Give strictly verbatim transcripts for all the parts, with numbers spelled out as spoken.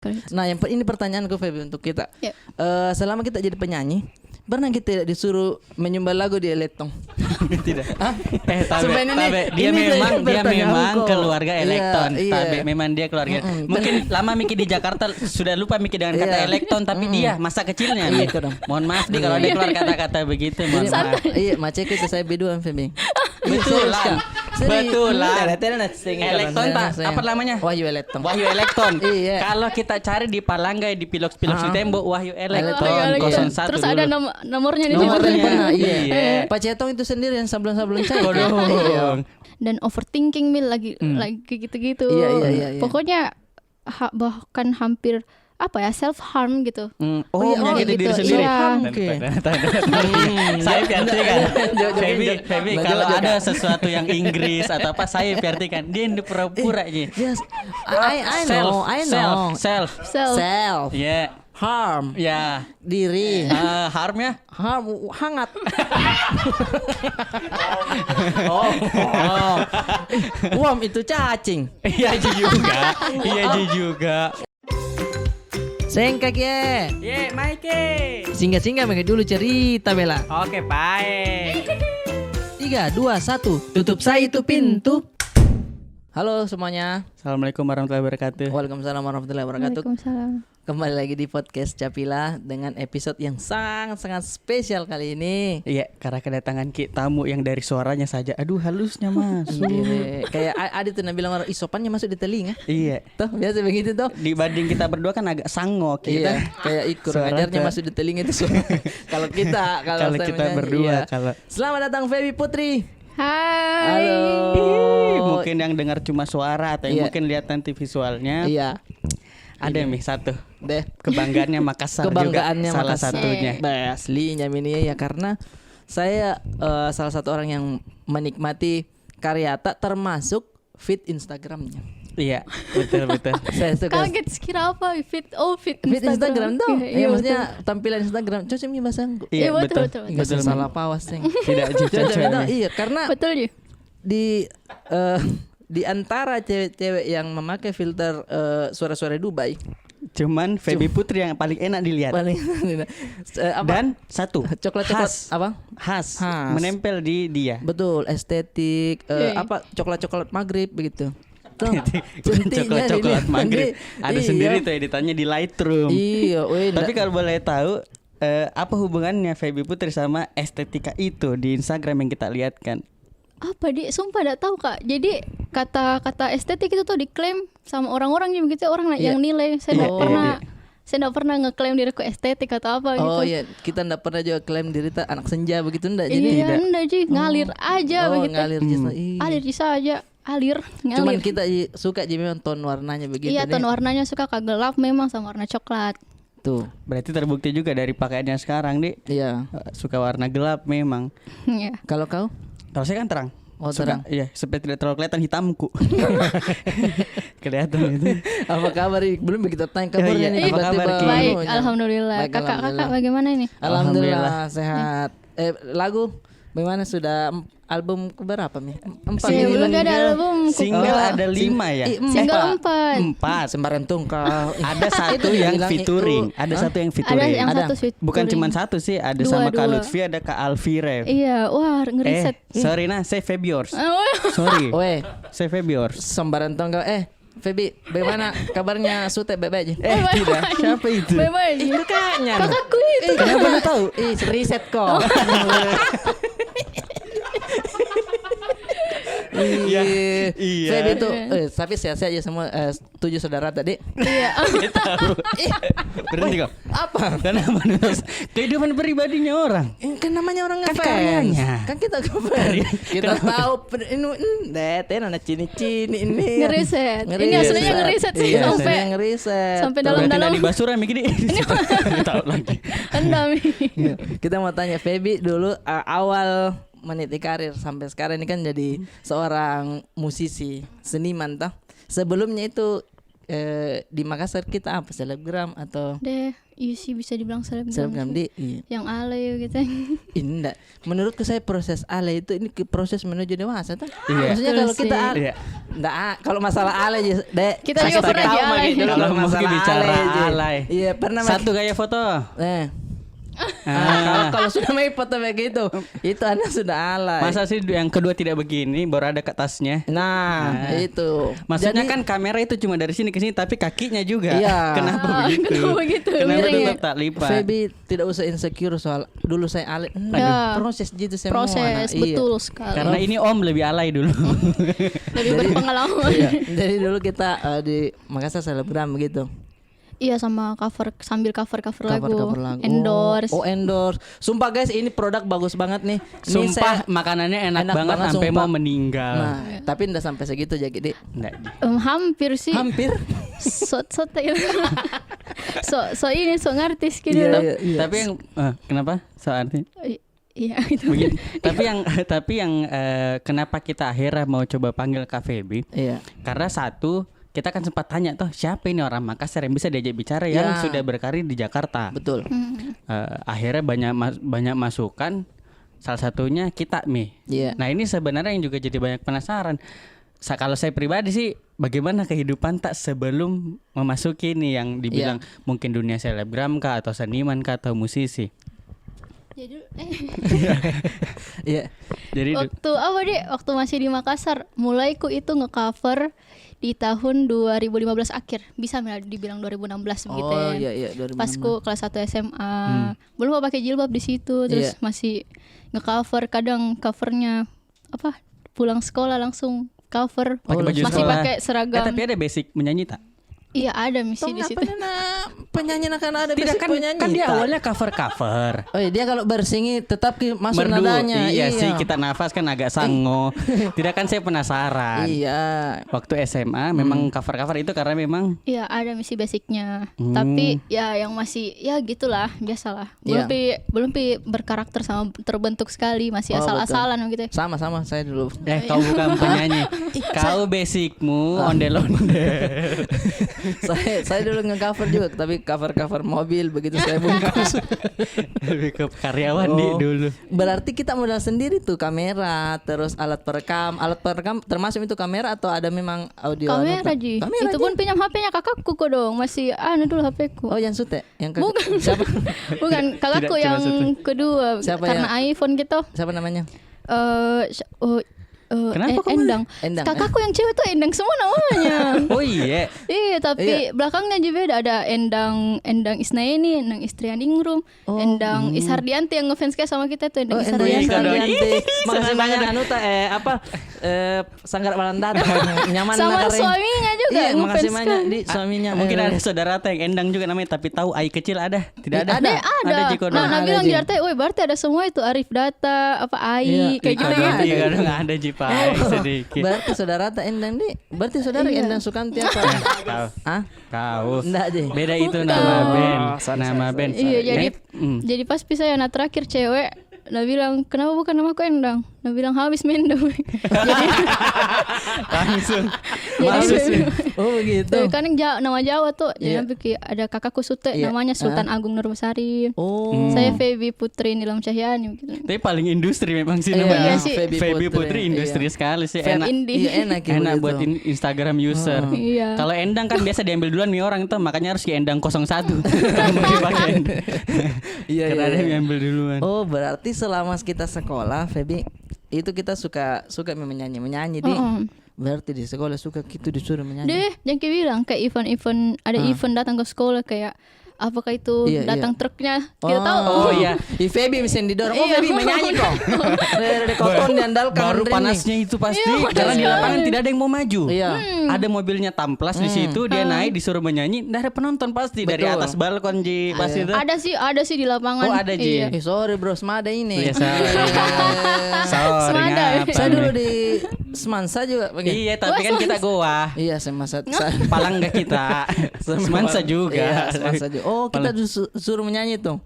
Kalau itu. Nah, yang pe-, ini pertanyaanku, Feby, untuk kita. Yep. Eh, selama kita jadi penyanyi, pernah kita disuruh menyumbang lagu di Elektron? Tidak. Hah? Eh, tabe, Sumpah ini nih, tabe. Dia ini nih memang, dia pertanyaan memang kok. Keluarga Iya, Elektron. Iya. Tabe, memang dia keluarga. Mm-mm. Mungkin lama miki di Jakarta, sudah lupa miki dengan kata Iya. Elektron, tapi Mm-mm. dia masa kecilnya Iya, nih. Itu dong. Mohon maaf nih kalau ada Iya. keluar kata-kata begitu, mohon Jadi, maaf. ma-, iya, macet itu saya biduan, Feby. Betulan. Serius, Kak. Serius. Betulan. Tena-tena na seng Elektron, Tena Pak. seng. Apa namanya? Wahyu Elektron. Wahyu Elektron. Iya. Kalau kita cari di palangga, di piloks-piloks di Ah. tembok, Wahyu Elektron, Elektron, iya. kosong satu Terus ada dulu. nom-, nomornya di Nomornya situ. pernah, iya. Iya. Pak Cetong itu sendiri yang sablon-sablon cai, kan? Kodong. Iya. Dan overthinking, Mil, lagi, Hmm. lagi kayak gitu-gitu. Iya, iya, iya, iya. Pokoknya ha-, bahkan hampir, apa ya, self harm gitu. Hmm. Oh, Oh, iya, oh, menyakiti diri gitu. sendiri. Iya. Oke. Hmm. Saya perhatikan. Jok, jok, Feby, jok. Feby, Nah, kalau jok, jok, ada jok. sesuatu yang Inggris atau apa, saya perhatikan. Dia yang pura-pura Eh, aja. yes. I, I Self, know, I know. self, self. Self. Self. Iya. Harm. Ya. Diri. Eh, harm ya? Harm, hangat. Oh. Oh. Warm itu cacing. Iya juga. Iya juga. Sengkaki, eh. Ye, Maike. Singgah-singgah mega dulu cerita, Bella. Oke, baik. Tiga, dua, satu. Tutup sai itu pintu. Halo semuanya. Assalamualaikum warahmatullahi wabarakatuh. Waalaikumsalam warahmatullahi wabarakatuh. Waalaikumsalam. Kembali lagi di podcast Capila dengan episode yang sangat-sangat spesial kali ini. Iya, karena kedatangan ki tamu yang dari suaranya saja, aduh, halusnya, Mas. Iya, kayak A-, Adi tuh, nabilang orang, "Ih, sopannya masuk di telinga." Iya. Toh, biasa begitu toh. Dibanding kita berdua kan agak sangok, Iya, kita. kayak ikur Suara ngajarnya tuh. masuk di telinga itu suara. Kalau kita, kalau Kalau saya kita menyanyi, berdua, iya. kalau Selamat datang, Feby Putri. Hai. Halo. Ih, mungkin yang dengar cuma suara atau yang Iya. mungkin lihat nanti visualnya. Iya. Ada Iya. nih satu. Deh. Kebanggaannya Makassar juga Kebanggaannya salah Makassar. satunya. Bah, aslinya mini ya, karena saya, eh, salah satu orang yang menikmati karyata, termasuk feed Instagramnya. Iya, betul, betul. Saya suka Kaget, kira apa? Feed, oh, feed Feed Instagram. Instagram tuh. Iya, Iya, iya, maksudnya betul. tampilan Instagram. Cocok nih bahasa anggu. Iya, Iya, betul, betul. betul, betul. Nggak Betul, salah Bang. pawas, Ceng. Tidak, Cocok, cocok, betul. nih. Iya, karena Betul, Ji. di, eh, di antara cewek-cewek yang memakai filter, eh, suara-suara Dubai, Cuman Feby Cum- Putri yang paling enak dilihat. Paling enak. Eh, apa? Dan satu, Coklat-coklat khas. apa? Khas. Khas. Menempel di dia. Betul, estetik, eh, Iya. apa, coklat-coklat maghrib begitu. Tuh, Bukan centingnya coklat-coklat ini. maghrib. Ada Iya. sendiri tuh editannya di Lightroom. Iya, weh, Tapi nda- kalau boleh tahu, eh, apa hubungannya Feby Putri sama estetika itu di Instagram yang kita lihat kan? Apa, Di? Sumpah nggak tahu, Kak. Jadi, kata-kata estetik itu tuh diklaim sama orang-orang yang begitu, orang Iya. yang nilai. Saya nggak Iya, pernah, iya. saya nggak pernah ngeklaim diriku estetik atau apa gitu. Oh iya, kita nggak pernah juga klaim diri ta-, anak senja begitu, ndak? Jadi Iya, Tidak. nggak, Ji. Ngalir Oh. aja Oh, begitu. ngalir ji sa-, Hmm. ih. Ngalir ji saja, alir, Cuman ngalir. kita ji-, suka ji memang tone warnanya begitu Iya, nih. tone warnanya suka, Kak, gelap memang sama warna coklat. Tuh. Berarti terbukti juga dari pakaiannya sekarang, Di. Iya. Eh, suka warna gelap memang. Iya. Kalau kau? Kalau saya kan terang. Oh, Suka, terang. iya, supaya tidak terlalu kelihatan hitamku. Kelihatan itu. Apa kabar, Ri? Belum kita tanya Oh, kabarnya iya. nih, Apa tiba-tiba kabar, Ki? Baik, anu, ya. alhamdulillah. Baik, Kakak, alhamdulillah. kakak bagaimana ini? Alhamdulillah, Alhamdulillah. sehat. Eh, lagu bagaimana sudah? Em-, album keberapa, Mi? Empat Iya, ini. belum ada album. Single Oh. ada lima ya? Sing-, eh, Single empat. empat. Empat. Sembarang tong kau. Ada satu Itu yang dibilang featuring. itu. Ada Hah? satu yang Ada featuring. yang Ada. satu featuring. Bukan cuma satu sih, ada Dua, sama Kak dua. Lutfi, ada Kak Alfie Rev. Iya, wah, ngeriset. Eh, sorry nah, saya Febiors. Oh. Sorry. Weh. Saya Febiors. Sembarang tong kau. Eh, Feby, bagaimana kabarnya Sute, baik-baik aja? Eh, Baik-baik. tidak. Siapa itu? Baik-baik aja. Ih, kakaknya. Kakakku itu. Eh, kenapa lu tahu? Ih, riset kok. Oh. Iya. Iya. Feby itu, Iya. eh, tapi sehat-sehat aja semua, eh, tujuh saudara tadi. Iya. Dia tahu. Ih, Berhenti weh, kok. apa? Kenapa nulis kehidupan pribadinya orang? Eh, kan namanya orang Kan ngefans. karyanya. Kan kita ngefans. Karya. Kita Kenapa? tahu pen-, inu-, en-, deh, tena na cini-cini ini. Ngeriset. Ini Ngeriset. aslinya ngeriset sih, Iya, sampai, aslinya ngeriset. sampai Tuh. Berarti dalam-dalam. nadi basura mikir di. Ini Tahu lagi. Rendam. Iya. Kita mau tanya Feby dulu, uh, awal meniti karir sampai sekarang ini kan jadi seorang musisi, seniman toh. Sebelumnya itu eh, di Makassar kita apa, selebgram atau Deh, iya sih, bisa dibilang selebgram selebgram sih. Di, iya. Yang alay gitu. Indah. Menurutku saya proses alay itu, ini ke proses menuju dewasa tuh. Iya. Maksudnya kalau kita al-, iya, nggak a-, kalau masalah alay, Dek, kita juga pernah tahu, alay. Kalau mungkin bicara alay. Iya, pernah. Satu gaya foto. Eh. Ah, kalau, kalau sudah main foto begitu, itu Anda sudah alay. Masa sih yang kedua tidak begini, baru ada kertasnya? Nah, itu. Maksudnya kan kamera itu cuma dari sini ke sini, tapi kakinya juga. Iya. Kenapa begitu? Kenapa begitu? Kenapa miring, ya? Tetap tak lipat? Feby tidak usah insecure soal dulu saya alay. Enggak. Ya. Proses gitu semua. Proses, nah, iya. Betul sekali. Karena ini Om lebih alay dulu. Lebih berpengalaman. Iya. Jadi dulu kita, eh, di Makassar selebgram begitu. Iya, sama cover, sambil cover-cover lagu. Cover-cover lagu. Endorse. Oh, oh, endorse. Sumpah, guys, ini produk bagus banget nih. Ini sumpah, saya makanannya enak banget, sampai mau meninggal. Nah, tapi ndak sampai segitu, jadi. Ndak. Em, hampir sih. Hampir? So, so, so, so ini, so ngartis gitu. Iya, iya, iya. Tapi yang, eh, kenapa? So artis? Iya, itu. Begitu. Tapi yang, tapi yang, eh, kenapa kita akhirnya mau coba panggil Kak Feby? Iya. Karena satu, kita kan sempat tanya tuh, siapa ini orang Makassar yang bisa diajak bicara yang sudah berkarir di Jakarta? Betul. Hmm. Eh, akhirnya banyak mas-, banyak masukan, salah satunya kita, Mi. Iya. Nah, ini sebenarnya yang juga jadi banyak penasaran. Sa-, kalau saya pribadi sih, bagaimana kehidupan tak sebelum memasuki nih yang dibilang mungkin dunia selebgram kah, atau seniman kah, atau musisi? Jadi, eh. Iya. Jadi du- Waktu apa, Dek? Waktu masih di Makassar, mulaiku itu nge-cover di tahun dua ribu lima belas akhir. Bisa mi dibilang dua ribu enam belas begitu. Oh, ya. Iya, iya, dua ribu enam belas. Pas ku kelas satu S M A. Hmm. Belum mau pakai jilbab di situ, terus masih nge-cover, kadang covernya apa, pulang sekolah langsung cover. Pakai baju sekolah. Masih pakai seragam. Eh, tapi ada basic menyanyi tak? Iya, ada misi di situ. Tong apa nana penyanyi, na kan ada basic penyanyi tak? Tidak, kan, kan dia awalnya cover-cover. Oh iya, dia kalau bersingi tetap ki-, masuk nadanya. Merdu, iya sih, kita nafas kan agak sango. Tidak, kan saya penasaran. Iya. Waktu S M A memang cover-cover itu karena memang. Iya, ada misi basicnya. Hmm. Tapi ya yang masih, ya gitulah, biasalah. Belum pi, belum pi berkarakter sama terbentuk sekali, masih asal-asalan gitu. Oh, betul. Sama-sama saya dulu. Eh, kau bukan penyanyi. Kau basicmu ondel-ondel. Saya, saya dulu nge-cover juga, tapi cover-cover mobil begitu saya bungkus. Lebih ke karyawan di dulu. Oh. Berarti kita modal sendiri tuh, kamera, terus alat perekam. Alat perekam termasuk itu kamera atau ada memang audio? Kamera, ji. Kamera, ji. Itu pun pinjam H P-nya kakakku kok dong, masih anu dulu H P-ku. Oh, yang sute? Yang ke-, bukan. Siapa? Bukan, kakakku yang kedua. Tidak, tidak, tidak, tidak. Siapa yang, karena iPhone gitu. Siapa namanya? Eh, si-, oh, eh, kenapa kok malah Endang? Endang, eh. Kakakku yang cewek tuh Endang semua namanya. Oh, iya? Iya, tapi belakangnya aja beda. Ada Endang, Endang Isnaini, Endang Istrianingrum, oh, Endang Ishardianti yang ngefans kayak sama kita tuh, Endang Ishardianti. Oh, Endang Ishardianti. Ih, makasih banyak, anu, tak, eh, apa, eh, Sanggar Walanda, nyaman. Sama suaminya juga ngefans sekali. Iya, makasih banyak, Di, suaminya. Mungkin ada saudara yang Endang juga namanya, tapi tahu ai kecil ada? Tidak ada? Ada. Ada. Ada ji kodong. Nah, nah, bilang ji. Woi, berarti ada semua itu, Arif Data, apa, ai, kayak gitu. Iya, kadang ada ji, Pak, sedikit. Berarti saudara tak Endang, Di? Berarti saudara Endang Sukanti apa? Tahu. Hah? Kau. Ndak, Deh. Beda itu nama band. Oh, sorry, sorry, sorry. Nama band. Iya, jadi, jadi pas pisah ya, nah, terakhir cewek, nah, bilang, "Kenapa bukan namaku Endang?" Nah, bilang, "Habis mendong." Jadi, langsung jadi masuk sih. Oh, begitu. Dari kan yang Ja-, nama Jawa tuh, jadi sampai ki-, ada kakakku sute, namanya Sultan Agung Nurbasari. Oh. Saya Feby Putri Nilam Cahyani gitu. Tapi paling industri memang sih namanya. Iya sih. Feby Putri, industri sekali sih. Feb enak. Indie. Iya, enak ya. Enak begitu. Buat in-, Instagram user. Heeh. Iya. Kalau Endang kan biasa diambil duluan nih orang tuh, makanya harus di Endang kosong satu. Iya, iya, iya. Karena ada yang ambil duluan. Oh, berarti selama kita sekolah, Feby, itu kita suka, suka menyanyi, menyanyi, Di. Heeh. Berarti di sekolah suka gitu disuruh menyanyi. Deh, jangan kayak bilang, kayak event-event, ada event datang ke sekolah, kayak apakah itu datang truknya? Iya, iya. Kita tahu. Oh, iya. Ih, Feby bisa didorong. Oh, Feby menyanyi kok. Iya. Dari, dari koton diandalkan. Baru panasnya itu pasti, karena di lapangan tidak ada yang mau maju. Iya. Hmm. Ada mobilnya tamplas di situ, dia naik, disuruh menyanyi, nggak ada penonton pasti. Betul. Dari atas balkon ji, pasti tuh. Ada sih, ada sih di lapangan. Oh, ada ji. Iya. Eh, sorry, Bro, Semada ini. Iya, sorry. Sorry, Semada. Ngapa nih? Saya dulu di Semansa juga, Bang, ya? Iya, tapi kan kita goa. Iya, Semansa. Palangga kita. Semansa juga. Iya, Semansa juga. Oh, kita disuruh menyanyi tuh.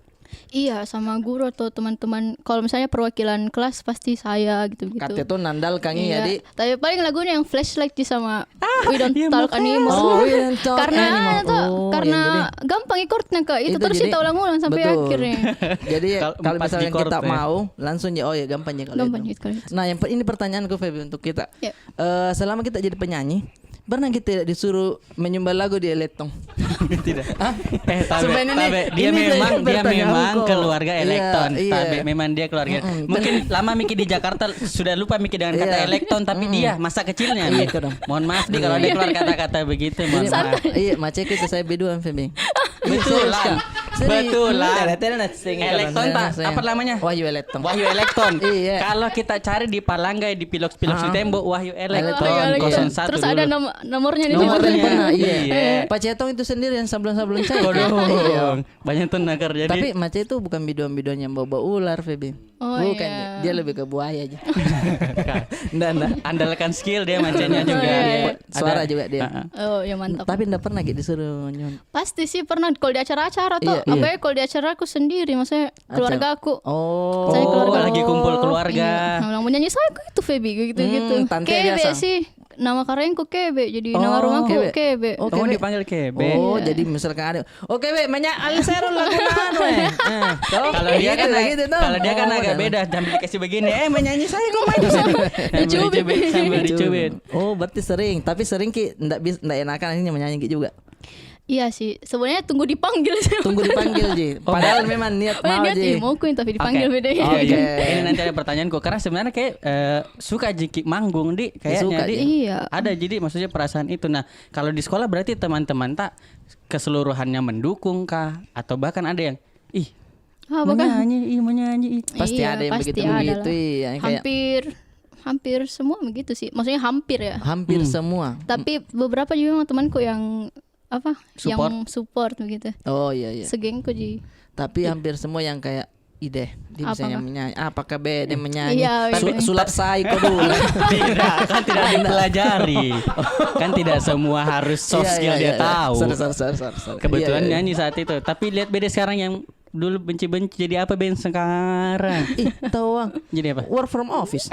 Iya, sama guru atau teman-teman. Kalau misalnya perwakilan kelas, pasti saya gitu-gitu. Kate to nandalkangi ya, Iya. Di. Tapi paling lagunya yang Flashlight sih sama We Don't Talk Anymore. Oh, We Don't Talk Karena Anymore. itu, Oh, karena iya, jadi gampang chordnya, Kak. Itu Itu terus jadi kita ulang-ulang sampai betul. akhirnya. Jadi Kalau kalau empat misalnya di chord kita ya. mau, langsung ya, oh ya, gampang ya kalau Gampang itu. gitu kalau itu. Nah, yang per-, ini pertanyaanku, Feby, untuk kita. Ya. Eh, selama kita jadi penyanyi, pernah kita disuruh menyumbang lagu di Elektong? Tidak. Hah? Eh, tabe, Sumpah ini nih, tabe. Dia ini memang, dia pertanyaan memang kok. keluarga Iya, Elektong. iya. Tabe, memang dia keluarga. Mm-mm. Mungkin lama miki di Jakarta, sudah lupa miki dengan kata Iya. Elektong, tapi Mm-mm. dia masa kecilnya Iya, nih. kadang. Mohon maaf nih kalau ada Iya. keluar kata-kata begitu, mohon Jadi, maaf. iya, macet itu saya biduan, Feby. Betul, Serius, Lan. Kak. Serius. Betul, Lan. Tele-tele na sing Elektong, kan, Pak. saya. Apa namanya? Wahyu Elektong. Wahyu Elektong. Iya. Kalau kita cari di palangga, di piloks-piloks di Ah. tembok, Wahyu Elektong, Elektong, iya. kosong satu Terus dulu. ada nom-, nomornya di Nomor situ. teleponnya, iya. Iya. Pak Cetong itu sendiri yang sablon-sablon saya. Kodong. Iya. Banyak tuh nakar, jadi Tapi Mace itu bukan biduan-biduan yang bau-bau ular, Feby. Oh, Bukan, iya. dia lebih ke buaya aja. Nggak, nggak. Andalkan skill dia mancingnya juga. Iya, iya. Ada Suara juga dia. Heeh. Oh, ya mantap. Tapi nggak pernah gitu disuruh nyontek. Pasti sih pernah kalau di acara-acara tuh. Iya, iya. Apalagi kalau di acaraku sendiri, maksudnya Acara. keluargaku. Oh. Saya keluarga. Lagi kumpul keluarga. Iya. Nah, bilang, "Menyanyi saya kok itu, Feby," gitu-gitu. Hmm, tante Kebe biasa. sih. Nama karaengku Kebe, jadi nama Oh. rumahku Kebe. Kebe. Oh, Kamu Kebe. dipanggil Kebe. Oh, Iya. jadi misalkan ada, "Oke, Be, manya-, ali sero lagu anu, eh." Eh, toh? Kalau dia Gitu, kan ag-, gitu, toh? kalau dia kan Oh, agak udah. beda, sambil dikasih begini, "Eh, menyanyi saya kok main di sini." Sambil Dicubit. dicubit, sambil dicubit. Oh, berarti sering. Tapi sering ki ndak bis-, ndak enakan akhirnya menyanyi ki juga. Iya sih, sebenarnya tunggu dipanggil sih. Tunggu dipanggil ji. Oh, Padahal iya. memang niat Oh, mau niat ji. ih, mau kuin, tapi dipanggil Oke. beda. Iya, Oke. iya. Ini nanti ada pertanyaanku. Karena sebenarnya kayak, eh, suka ji ki manggung, Di, Ya, kayaknya, suka Di. ji. Iya. Ada jadi maksudnya perasaan itu. Nah, kalau di sekolah berarti teman-teman tak keseluruhannya mendukung kah? Atau bahkan ada yang, "Ih, Ah, mau bahkan nyanyi, ih, mau nyanyi, ih." Pasti Iya, ada yang pasti begitu-begitu, ada lah. iya, yang kayak Hampir, hampir semua begitu sih. Maksudnya hampir ya. Hampir Hmm. semua. Tapi beberapa juga memang temanku yang, apa, Support. yang support begitu. Oh, iya, iya. Segengku ji. Tapi hampir semua yang kayak, "Ih, deh, dia bisa Apakah? yang menyanyi. Apakah be dia menyanyi? Iya, Su-, iya. sulap sai kok dulu." Tidak, kan tidak dipelajari. Kan tidak semua harus soft Iya, skill iya, dia iya. tahu. Sorry, sorry, sorry, sorry, sorry. Kebetulan Iya, iya, iya. nyanyi saat itu. Tapi lihat beda sekarang yang dulu benci-benci jadi apa ben sekarang? Ih, tahu, Bang. Jadi apa? Work from office.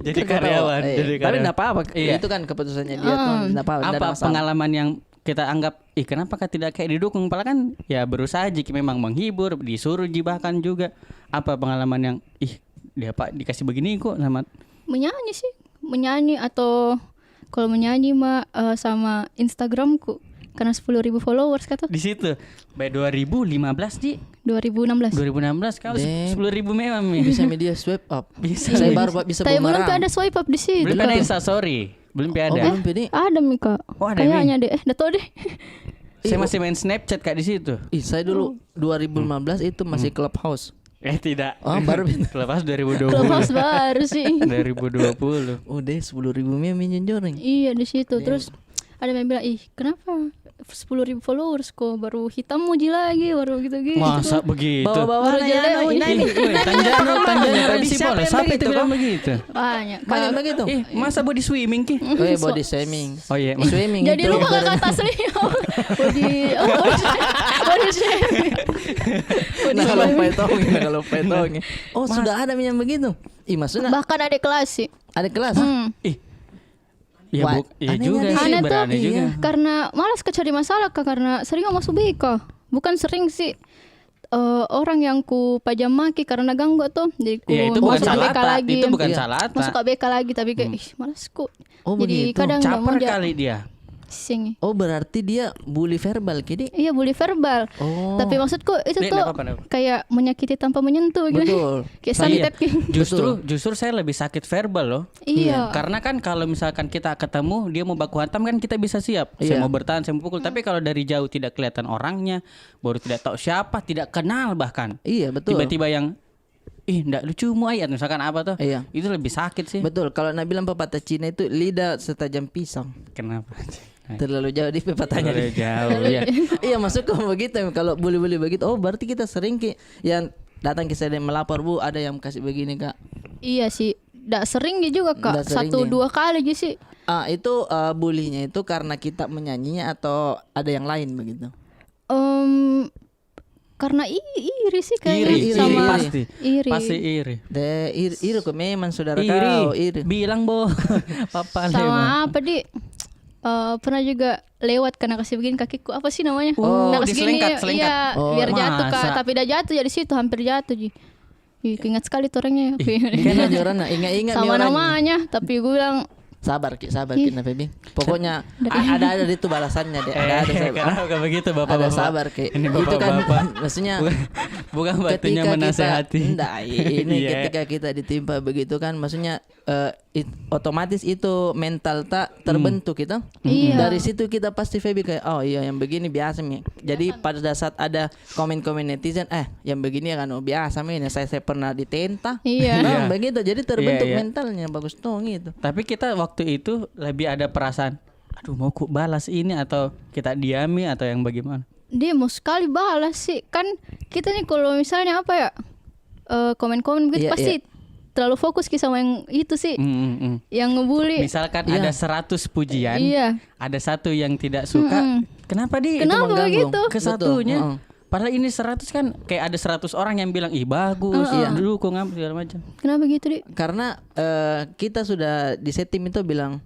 Jadi Kerja karyawan, tahu. Iya. jadi Tapi karyawan. nggak apa-apa. Iya. Itu kan keputusannya dia, Ah. Bang. Nggak apa-apa, nggak ada Apa masalah. pengalaman yang kita anggap, "Ih, kenapa kah tidak kayak didukung?" Padahal kan ya berusaha ji memang menghibur, disuruh ji bahkan juga. Apa pengalaman yang, "Ih, dia apa dikasih begini kok sama" Menyanyi sih, menyanyi atau kalau menyanyi mah, eh, sama Instagramku karena sepuluh ribu followers kata. Di situ. Baik dua ribu lima belas, Ji. Dua ribu enam belas. Dua ribu enam belas kau Deh. sepuluh ribu memang, Mi. Bisa media swipe up. Bisa, Saya Mi. baru, Pak, bisa Tapi belum bumerang. ada swipe up di situ. Belum ada Instastory. Belum ada. Oh, belum, Pi, Di? Ada, Mi, Kak. Oh, ada, Mi? Kayaknya deh. Eh, nggak tahu deh. Saya Ih, masih main Snapchat, Kak, di situ. Ih, saya dulu Hmm. dua ribu lima belas itu masih Hmm. Clubhouse. Eh, tidak. Oh, baru pindah. Clubhouse dua ribu dua puluh. Clubhouse baru sih. Dua ribu dua puluh. Oh, deh, sepuluh ribu mi-, minjem joreng. Iya, di situ. Iya. Terus ada yang bilang, "Ih, kenapa sepuluh ribu followers kok baru hitam muji lagi, baru gitu-gitu." Masa begitu? Bawa-bawa Baru anak jelek. anu, ini, Ih, ini, weh, ini, Tanjano, ini, Tanjano ini, Rensi siapa Polo, yang siapa itu begitu? bilang begitu? Banyak, Banyak Kak. begitu? Ih, masa body shaming ki? Ih, Masa body shaming. Oh iya, Swimming. Jadi lupa kata aslinya. Body, oh, body shaming. Body shaming. Body Nah, kalau shaming. Petongi, nah, kalau Petongi. Oh, Mas- sudah ada yang begitu? Ih, maksudnya Bahkan ada kelas sih. ada kelas? Hmm. Ih. Ya, Wah, buk-, iya anehnya juga nih. sih, Aneh tuh, berani juga. Iya. karena malas ke cari masalah, Kak, karena sering nggak masuk B K. Bukan sering sih, eh, orang yang ku pajamaki karena ganggu tuh. Jadi ku Iya, itu bukan masuk salah B K tak. lagi. Itu bukan Iya. salah tak. Masuk ke B K lagi, tapi kayak, Hmm. "Ih, malas kok." Oh, Jadi begitu. kadang nggak mau Caper ja- kali dia. Sing. Oh, berarti dia bully verbal, Kidi? Iya, bully verbal. Oh. Tapi maksudku itu Nih, tuh nggak apa-apa, nggak apa-apa. kayak menyakiti tanpa menyentuh gitu. Betul. Kayak Iya. santet gitu. Justru, Betul. justru saya lebih sakit verbal loh. Iya. Iya. Karena kan kalau misalkan kita ketemu, dia mau baku hantam kan kita bisa siap. Saya Iya. mau bertahan, saya mau pukul. Tapi kalau dari jauh tidak kelihatan orangnya, baru tidak tahu siapa, tidak kenal bahkan. Iya, betul. Tiba-tiba yang, "Ih, ndak lucumu ai," atau misalkan apa tuh. Iya. Itu lebih sakit sih. Betul. Kalau nak bilang pepatah Cina itu, "Lidah setajam pisau." Kenapa? Terlalu jauh di pepatahnya. Terlalu jauh, iya. Iya, maksudku begitu. Kalau bully-bully begitu, oh, berarti kita sering ki yang datang ke saya dan melapor, "Bu, ada yang kasih begini, Kak." Iya sih, ndak sering juga, Kak. Ndak sering Satu ya. dua kali aja sih. Ah, itu, eh, bully-nya itu karena kita menyanyinya atau ada yang lain begitu? Em, karena i-, iri sih kayaknya. Iri, iri, sama pasti. Iri. Pasti iri. De, ir-, iri kok memang saudara kau, iri. Bilang, Bo. Papa. Sama apa, Di? Eh, pernah juga lewat karena kasih begini kakiku. Apa sih namanya? Oh, nah, kasih gini, diselengkat, selengkat. Iya, oh, biar jatuh, Kak. Masa? Tapi udah jatuh, jadi situ hampir jatuh, Ji. Ih, ingat sekali tuh orangnya. Ih, ingat mi orangnya, ingat-ingat mi orangnya. Sama namanya, tapi gue bilang, sabar ki, sabar ki, Nape Bing. Pokoknya a-, ada, ada itu balasannya deh. Ada, ada, sabar. Kenapa begitu, Bapak-bapak? Ada, sabar ki. Ini itu kan, Bapak-bapak. Maksudnya, bukan, bukan batunya menasehati. Enggak, ini ketika kita ditimpa begitu kan, maksudnya, eh, it-, otomatis itu mental tak terbentuk gitu. Iya. Dari situ kita pasti Feby kayak, "Oh iya, yang begini biasa mi." Jadi pada saat ada komen-komen netizen, "Eh, yang begini ya kan, oh, biasa mi, ini saya, saya pernah ditenta." Iya. Nah, begitu. Jadi terbentuk mentalnya bagus dong itu. Tapi kita waktu itu lebih ada perasaan, "Aduh, mau ku balas ini atau kita diami atau yang bagaimana?" Dia mau sekali balas sih. Kan kita nih kalau misalnya apa ya, eh, komen-komen begitu, iya, pasti terlalu fokus ki sama yang itu sih. Mm, mm, mm. Yang ngebully. Misalkan ada seratus pujian, iya, ada satu yang tidak suka, mm-mm, kenapa, Di? Itu mengganggu. Kenapa begitu? Ke satunya. Betul, heeh. Padahal ini seratus kan, kayak ada seratus orang yang bilang, "Ih, bagus, heeh, dukung apa segala macam." Kenapa gitu, Di? Karena, eh, kita sudah di setting itu bilang,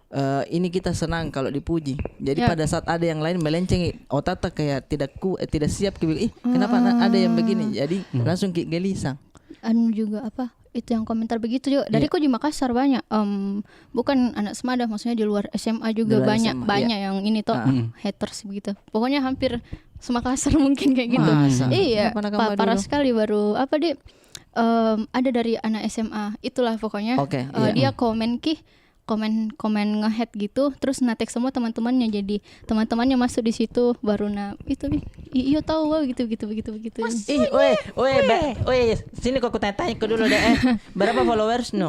eh, ini kita senang kalau dipuji. Jadi, ya, pada saat ada yang lain melencengi, otakta kayak tidak ku-, eh, tidak siap, ki-, "Ih, kenapa na-, ada yang begini?" Jadi, hmm, langsung ki gelisah. Anu juga, apa, itu yang komentar begitu juga. Dari, iya, ku di Makassar banyak. Em, bukan anak Semada, maksudnya di luar S M A juga. Di luar banyak, S M A, iya, banyak yang ini toh, ah, hmm, haters begitu. Pokoknya hampir se-Makassar mungkin kayak gitu. Masa? Iya, kenapa nakama pa-, parah dulu sekali baru, apa, Di, em, ada dari anak S M A. Itulah pokoknya. Oke, eh, iya, dia komen ki, komen-komen nge-hate gitu, terus na-tag semua teman-temannya, jadi teman-temannya masuk di situ, baru na itu, "Ih, iyo tahu, wah," gitu, gitu, begitu, begitu. Ih, weh, weh, ba-, weh, sini kok kutanya-tanya kau dulu deh, eh, berapa followers no?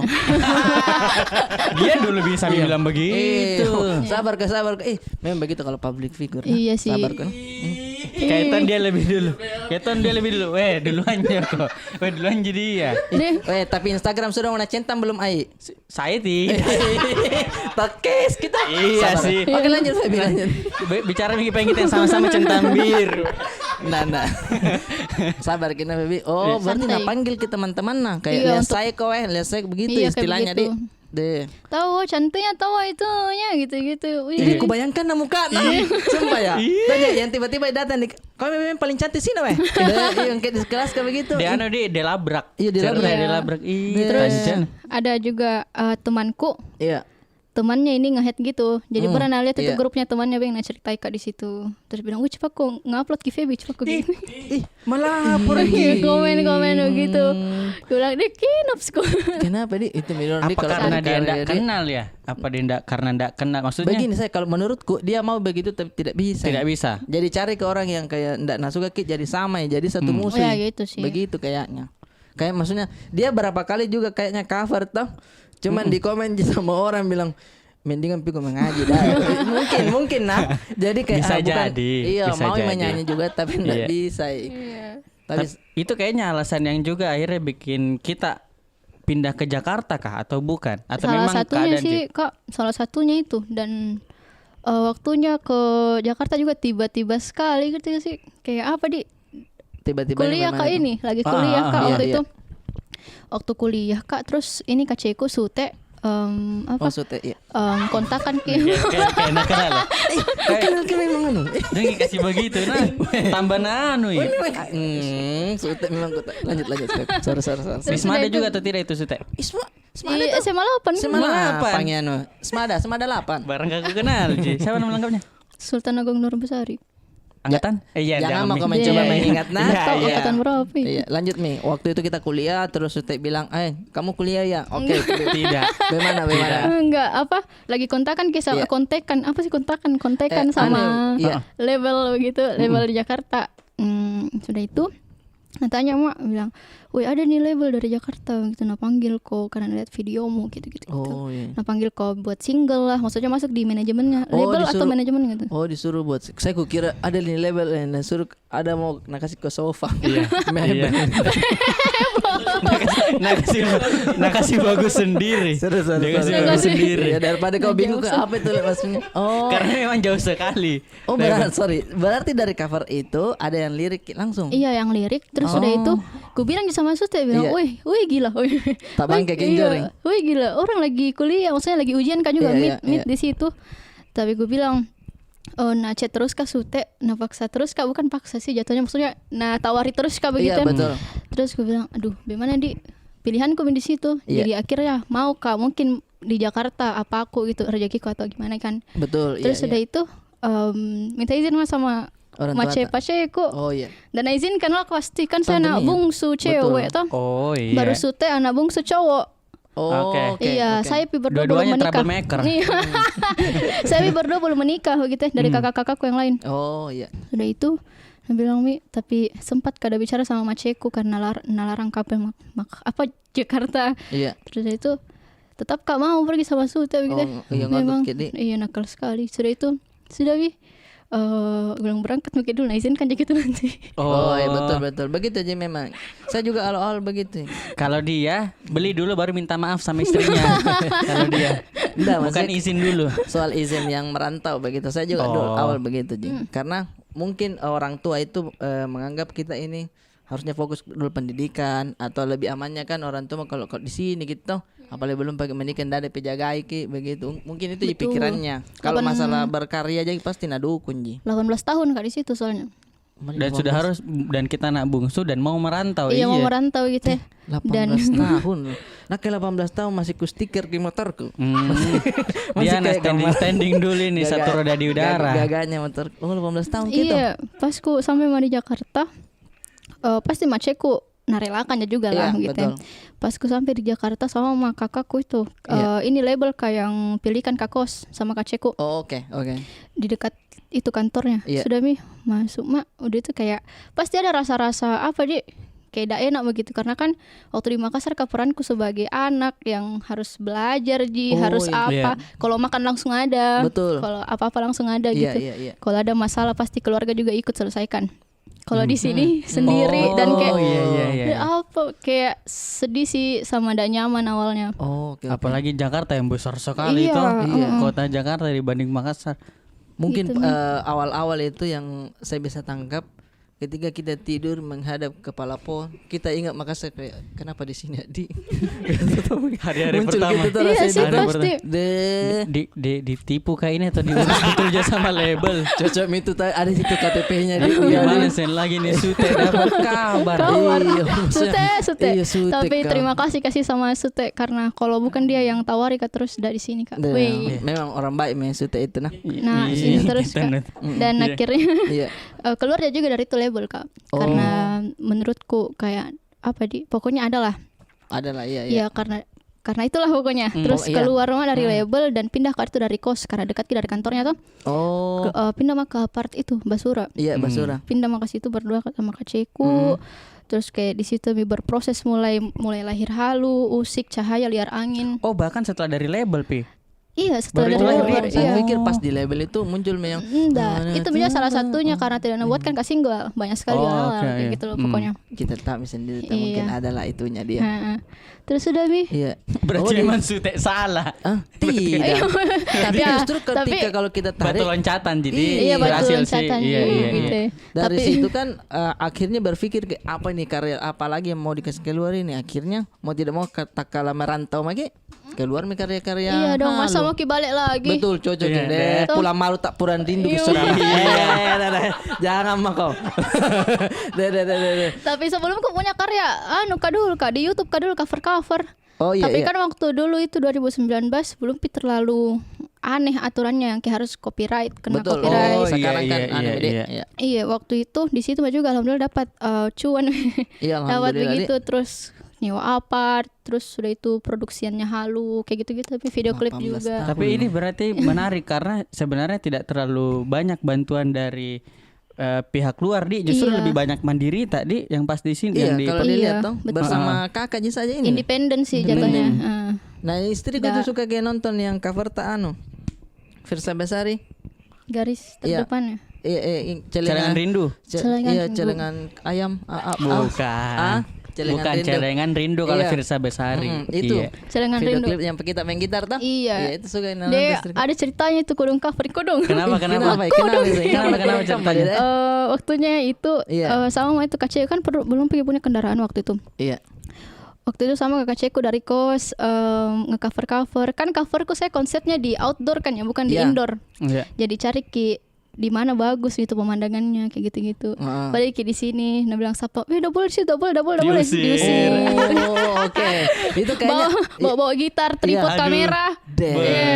Dia dulu bisa bilang begitu. Iya. Eh, sabar ke, sabar ke. Eh, memang begitu kalau public figure, nah. Iya sih. Sabar ke. Hmm. Kaitan dia lebih dulu. Kaitan dia lebih dulu. Weh, duluan ya kok. Weh, duluan jadi ya. Deh. Weh, tapi Instagram sudah mau nacentang belum, Ai? Saya ti. Takes kita. Iya sih. Sabar. Oke, lanjut, Febi, lanjut. Be-, bicara lagi pengen kita yang sama-sama centang biru. Nah, nah. Sabar kita, Febi. Oh, eh, berarti santai. Napanggil kita teman-teman nah. Kayak, iya, lihat untuk saya kok, eh, lihat saya begitu, iya, kayak istilahnya, begitu. Deh. Tahu, cantiknya tahu itunya, gitu-gitu. Wih. Ih, kubayangkan nah muka nah. Iya. Sumpah ya. Iya. Tanya yang tiba-tiba datang di Kau memang paling cantik sih, weh. Iya, yang kayak di kelas kayak begitu. Dia anu, di, dia labrak. Iya, dia labrak. Cerita dia labrak. Ih, terus tancen. Ada juga, eh, temanku. Iya. Temannya ini nge-hate gitu. Jadi, hmm, pernah lihat itu, iya, grupnya temannya, Beng, nah, ceritai, Kak, di situ. Terus bilang, "Wih, cepat kok ngupload ki, Febi, cepat kok." Ih, gini. Ih, melapor lagi. Komen-komen begitu. Hmm. Gue bilang, "Dia kinops kok." Kenapa, Di? Itu mirror, Di, apa kalau karena dia ndak kenal ya? Apa dia ndak, karena ndak kenal? Maksudnya? Begini, saya, kalau menurutku, dia mau begitu, tapi tidak bisa. Tidak bisa. Jadi cari ke orang yang kayak ndak nasuka ki, jadi sama ya, jadi satu musuh. Hmm. Iya, gitu sih. Begitu kayaknya. Kayak maksudnya, dia berapa kali juga kayaknya cover toh. Cuman, mm-mm, dikomen sama orang bilang, "Mendingan piko mengaji dah." Mungkin, mungkin nah. Jadi kayak, bisa, ah, bukan, jadi, iya, bisa mau jadi. Menyanyi juga, tapi ndak, iya, bisa. Iya. Tapi tap-, itu kayaknya alasan yang juga akhirnya bikin kita pindah ke Jakarta kah atau bukan? Atau salah memang satunya keadaan sih, Kak, salah satunya itu. Dan, eh, waktunya ke Jakarta juga tiba-tiba sekali gitu sih. Kayak apa, Di? Tiba-tiba kuliah, Kak, ini. Lagi kuliah, ah, Kak, iya, waktu itu. Waktu kuliah, Kak, terus ini kaceku Sute, em, apa? Oh, Sute, iya. Em, kontakan ki. Kayak, kayak, kayak nakal lah. Eh, kenal ki memang anu. Jangan kasih begitu, nah. Tambah na anu, ya. Hmm, Sute memang kota. Lanjut, lanjut, Sute. Sorry, sorry, sorry. Terus Semada udah juga itu atau tidak itu, Sute? Isma-, Semada tuh. S M A delapan. S M A delapan. Apa yang anu? Semada, Semada delapan. Barang gak aku kenal, Ji. Siapa nama lengkapnya? Sultan Agung Nur Besari. Angkatan? Eh, iya, jangan mau komen, coba mengingat, nah. Iya, iya. Angkatan berapa itu? Iya, lanjut, Mi. Waktu itu kita kuliah, terus Sute bilang, "Eh, kamu kuliah ya?" Oke. Tidak. Bagaimana, bagaimana? Enggak, apa, lagi kontakan ki sama, iya, kontekan. Apa sih kontakan? Kontekan, eh, sama anu, iya, label begitu, label di Jakarta. Hmm, sudah itu, natanya, Mak, bilang, "Woi, ada nih label dari Jakarta," gitu, "napanggil ko karena lihat videomu," gitu, gitu, gitu. Oh, iya. "Napanggil ko buat single lah," maksudnya masuk di manajemennya. Oh, label atau manajemen gitu? Oh, disuruh buat si-, saya kukira ada nih label, eh, nah, suruh ada mau nakasih ke sofa. Iya. Mebel. Iya. Nakasi, nakasi, nakasi bagus sendiri. Sorry, sorry, Dia kasih sorry. bagus Nakasi. sendiri. Ya, daripada kau bingung ke Jauh apa itu maksudnya. Oh. Karena memang jauh sekali. Oh, Dari berat, sorry. Berarti dari cover itu ada yang lirik langsung? Iya, yang lirik. Terus udah Oh. itu, ku bilang sama Sute, bilang, Iya. "Wih, wih, gila." Wih. Tak bangke Wih, iya. genjor, ya? Wih, gila. Orang lagi kuliah, maksudnya lagi ujian kan juga, Iya, mid, iya, mid iya. di situ. Tapi ku bilang, "Oh, na chat terus kah Sute?" Na paksa terus kah? Bukan paksa sih jatuhnya, maksudnya na tawari terus kah Iya, begitu kan? betul. Terus ku bilang, "Aduh, bagaimana, Di? Pilihanku di situ." Iya. Jadi akhirnya mau kah? Mungkin di Jakarta apa aku gitu, rezekiku atau gimana kan. Betul, Terus iya, udah iya. itu, em, minta izin mah sama Orang tua mace ta- paceku. Oh, iya. Dan izinkan lah pasti kan saya Tante anak Mia. bungsu Betul. cewek toh. Oh, iya. Baru Sute anak bungsu cowok. Oh, Oke. oke, Iya, oke. saya pi berdua belum Dua-duanya menikah. troublemaker. Iya. Saya pi berdua belum menikah gitu ya, dari Hmm. kakak-kakakku yang lain. Oh, iya. Udah itu, dia bilang, "Mi, tapi sempat kada bicara sama maceku karena lar-, nalarang kape mak-, mak-, apa, Jakarta." Iya. Terus itu, "Tetap kak mau pergi sama Sute," gitu ya. Oh, iya, ngadut Memang, ke, Di. iya, nakal sekali. Sudah itu, sudah, Wi. Eh, bilang berangkat mungkin dulu, nah, izinkan aja gitu nanti. Oh, iya, Oh. betul, betul. Begitu aja memang. Saya juga awal-awal begitu. Kalau dia, beli dulu baru minta maaf sama istrinya. Kalau dia. Enggak, Bukan maksudnya izin dulu. soal izin yang merantau begitu. Saya juga dulu Oh. awal begitu, Ji. Hmm. Karena mungkin orang tua itu, eh, menganggap kita ini harusnya fokus dulu pendidikan, atau lebih amannya kan orang tua kalau, kalau di sini gitu toh. Apalagi belum pakai menikah, ndak ada pejagai ki, begitu. Mungkin itu ji Betul. pikirannya. Kalau Delapan masalah berkarya aja pasti nadukung ji. Delapan belas tahun, Kak, di situ soalnya. Mali Dan sudah delapan belas. harus, dan kita anak bungsu dan mau merantau, Iya, mau iya. merantau gitu ya. Delapan belas Dan tahun. Nah, ke delapan belas tahun masih ku stiker di motorku. Hmm. Masih Dia anak kayak standing, gambar. standing dulu ini, Gaga-, satu roda di gaga-, udara. gaganya motor. Oh, delapan belas tahun gitu. Iya, pas ku sampai mah di Jakarta, eh, pasti maceku narelakan ya juga Iya, lah gitu ya. betul. Pas ku sampai di Jakarta sama ma kakakku itu, Iya. eh, ini label kak yang pilihkan kak kos sama kaceku Oh, oke, oke. di dekat itu kantornya. Iya. Sudah mi masuk mak, udah itu kayak pasti ada rasa-rasa apa di kayak tidak enak begitu karena kan waktu di Makassar kan peranku sebagai anak yang harus belajar ji, Oh, harus iya. apa. Iya. Kalau makan langsung ada. Betul. Kalau apa-apa langsung ada Iya, gitu. iya, iya. Kalau ada masalah pasti keluarga juga ikut selesaikan. Kalau di Hmm. sini Hmm. sendiri Oh, dan kayak iya, iya, iya, "Ya iya. apa?" Kayak sedih sih sama tidak nyaman awalnya. Oh, oke, oke. Apalagi Jakarta yang besar sekali Iya, toh. Iya. heeh. Kota Jakarta dibanding Makassar. Mungkin, Gitu, Mi. eh, awal-awal itu yang saya bisa tangkap, ketika kita tidur menghadap kepala pohon, kita ingat Makassar kayak, "Kenapa di sini, Adi?" Hari-hari Muncul pertama. gitu tuh Iya rasanya sih, Hari tuh. pertama. pasti. Deh. Di, di, ditipu kah ini atau diurus betul juga sama label? Cocok itu ta-, ada situ K T P-nya di Iya, Gimana iya. sen lagi nih Sute dapat kabar? Kabar. Iya, maksudnya, Sute, Sute. iya, Sute, Tapi Kak. terima kasih kasih sama Sute karena kalau bukan dia yang tawari kak terus dari sini kak. Deh, Weh. memang orang baik memang Sute itu nah. Nah, Iya, iya, terus, kita Kak. nih. Mm. Dan Iya. akhirnya, Iya. eh, keluar dia juga dari itu label, Kak. Oh. Karena menurutku kayak, apa, di, pokoknya adalah. Adalah, iya, iya. Iya, karena, karena itulah pokoknya. Hmm. Terus Oh, iya. keluar mah dari Hmm. label dan pindah ke itu dari kos, karena dekat dari kantornya tuh. Oh. Ke, eh, pindah mah ke part itu, Basura. Iya, Hmm. Basura. Pindah mah ke situ berdua sama kaceku. Hmm. Terus kayak di situ mi berproses mulai, mulai lahir halu, usik, cahaya, liar angin. Oh, bahkan setelah dari label, Pi? Iya, setelah Baru dari itu lahir label, dia? Saya iya. pikir pas di label itu muncul yang Enggak, itu bisa salah satunya karena tidak nabuat kan kasih single, banyak sekali Oh, hal oke, kayak iya. gitu loh Hmm. pokoknya. Kita tak bisa sendiri, tak Iya. mungkin adalah itunya dia. Heeh. Terus sudah, Mi? Iya. Berarti Oh, di memang Sute salah. Ah, Berarti tidak. Iya. Tapi Iya. justru Tapi ketika kalau kita Batu tarik loncatan, jadi Iya, batu berhasil sih. loncatan, Iya, iya, iya, gitu. iya. Dari Tapi situ kan, eh, akhirnya berpikir kayak, "Apa nih karya apa lagi yang mau dikasih keluar ini?" Akhirnya mau tidak mau ka-, tatkala merantau lagi, keluar mi karya-karya Iya dong, masa halu. mau ki balik lagi? Betul, cocok Iya, ini. deh. Tuh. Pulang malu tak pulang rindu Iya. ke Surabaya. Iya, dah, dah. Jangan mah kau. Deh, deh, deh, deh, deh. Tapi sebelum ku punya karya, anu, Kak, dulu, Kak, di YouTube, Kak, dulu cover-cover. Oh, iya, Tapi iya. kan waktu dulu itu dua ribu sembilan belas belum pi terlalu aneh aturannya yang kayak harus copyright, kena Betul. copyright. Oh, iya, Sekarang kan iya, aneh iya, gede. iya. Iya. Iya, waktu itu di situ mah juga alhamdulillah dapat, eh, cuan. Iya, Dapat alhamdulillah, begitu, Dik. terus nyewa apart, terus sudah itu produksiannya halu, kayak gitu-gitu, tapi video klip Delapan belas juga. tahun. Tapi ini berarti menarik karena sebenarnya tidak terlalu banyak bantuan dari, eh, pihak luar, Di. Justru Iya. lebih banyak mandiri tadi yang pas di sini, Iya, yang di kalau dilihat Iya, toh, betul. bersama Heeh. kakak ji saja ini. Independen sih Independen. jatuhnya. Heeh. Nah, istriku Nggak. tuh suka kayak nonton yang cover tak anu. Firsa Besari. Garis Iya. terdepan ya? Iya, eh, ing-, Celengan celengan, rindu? ce-, Celengan iya, rindu. celengan ayam. A, a, a. Bukan. A, Celengan Bukan Rindu. Celengan Rindu kalau Iya. Firsa Besari. Mm-mm, itu. Iya. Celengan Video Rindu. Klip yang kita main gitar, toh? Iya. Iya, itu suka yang Deh, nonton sering. Ada ceritanya itu, kodong cover, kodong. Kenapa, kenapa? Kenapa, kenapa, Kodong, kenapa, kenapa ceritanya? Iya. Eh, waktunya itu, Iya. eh, sama itu Kak Ceko kan perlu, belum punya, punya kendaraan waktu itu. Iya. Waktu itu sama Kak Ceko dari kos, em, nge-cover-cover. Kan coverku saya konsepnya di outdoor kan ya, bukan di Iya. indoor. Iya. Jadi cari ki di mana bagus gitu pemandangannya, kayak gitu-gitu. Heeh. Balik ki di sini, nah bilang satpam, "Eh, ndak boleh di situ, ndak boleh, ndak boleh, ndak boleh." Diusir. Diusir. Oh, oke. Itu kayaknya Bawa, bawa, bawa gitar, tripod, Iya. Aduh. kamera. Deh. Be-, Iya.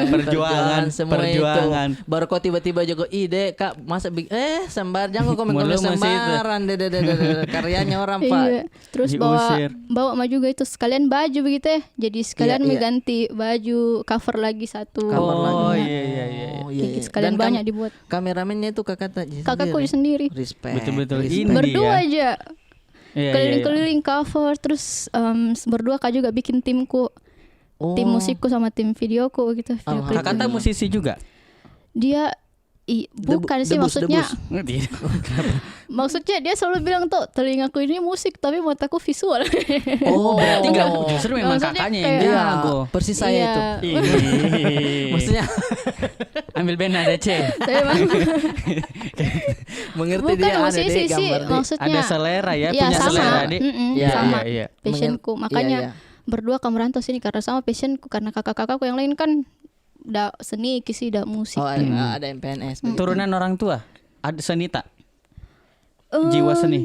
perjuangan, Perjuangan semua itu. perjuangan. Baru kau tiba-tiba jago, "Ih, Dek, Kak, masa bi-, eh, sembar-, jangan kau komen-komen Mulu masih itu. sembaran, deh, deh, deh, deh, deh, deh. Karyanya orang, Pak." Iya. Terus bawa, Diusir. bawa mah juga itu sekalian baju begitu ya. Jadi sekalian Iya, iya. mengganti baju cover lagi satu. Cover lagi. Oh, Iya. iya, iya, iya. Oh, iya, Kayak iya. sekalian Dan kam-, banyak dibuat. kameramennya itu kakak tak Kakakku sendiri. sendiri. Respect, Betul-betul respect. indie Berdua ya. aja. Iya, iya, iya. Keliling-keliling cover, terus, em, s-, berdua Kak juga bikin timku. Tim Oh. musikku sama tim videoku gitu, video Alhamdulillah. klipku. Kakak tak musisi juga? Dia, i-, Debu-, bukan sih, debus, maksudnya, debus. Ngerti. Kenapa? maksudnya dia selalu bilang tuh, "Telingaku ini musik, tapi mataku visual." Oh, berarti nggak, Oh. justru memang Maksudnya kakaknya yang kayak Iya, jago. persis saya Iya. itu. Ih. Maksudnya Ambil band ada, Cek. Tapi emang Mengerti Bukan dia ada musisi deh sih, gambar deh. maksudnya. Ada selera ya, Iya, punya sama. selera, Dik. Mm-mm, Iya, sama. iya, iya. Passionku. Mengen-, iya, Makanya iya. berdua ka merantau sini karena sama passionku, karena kakak-kakakku yang lain kan da seni ki sih, da musik. Oh, ada, Hmm. ada M P N S begitu. Turunan orang tua? Ada seni tak? Jiwa Em, seni?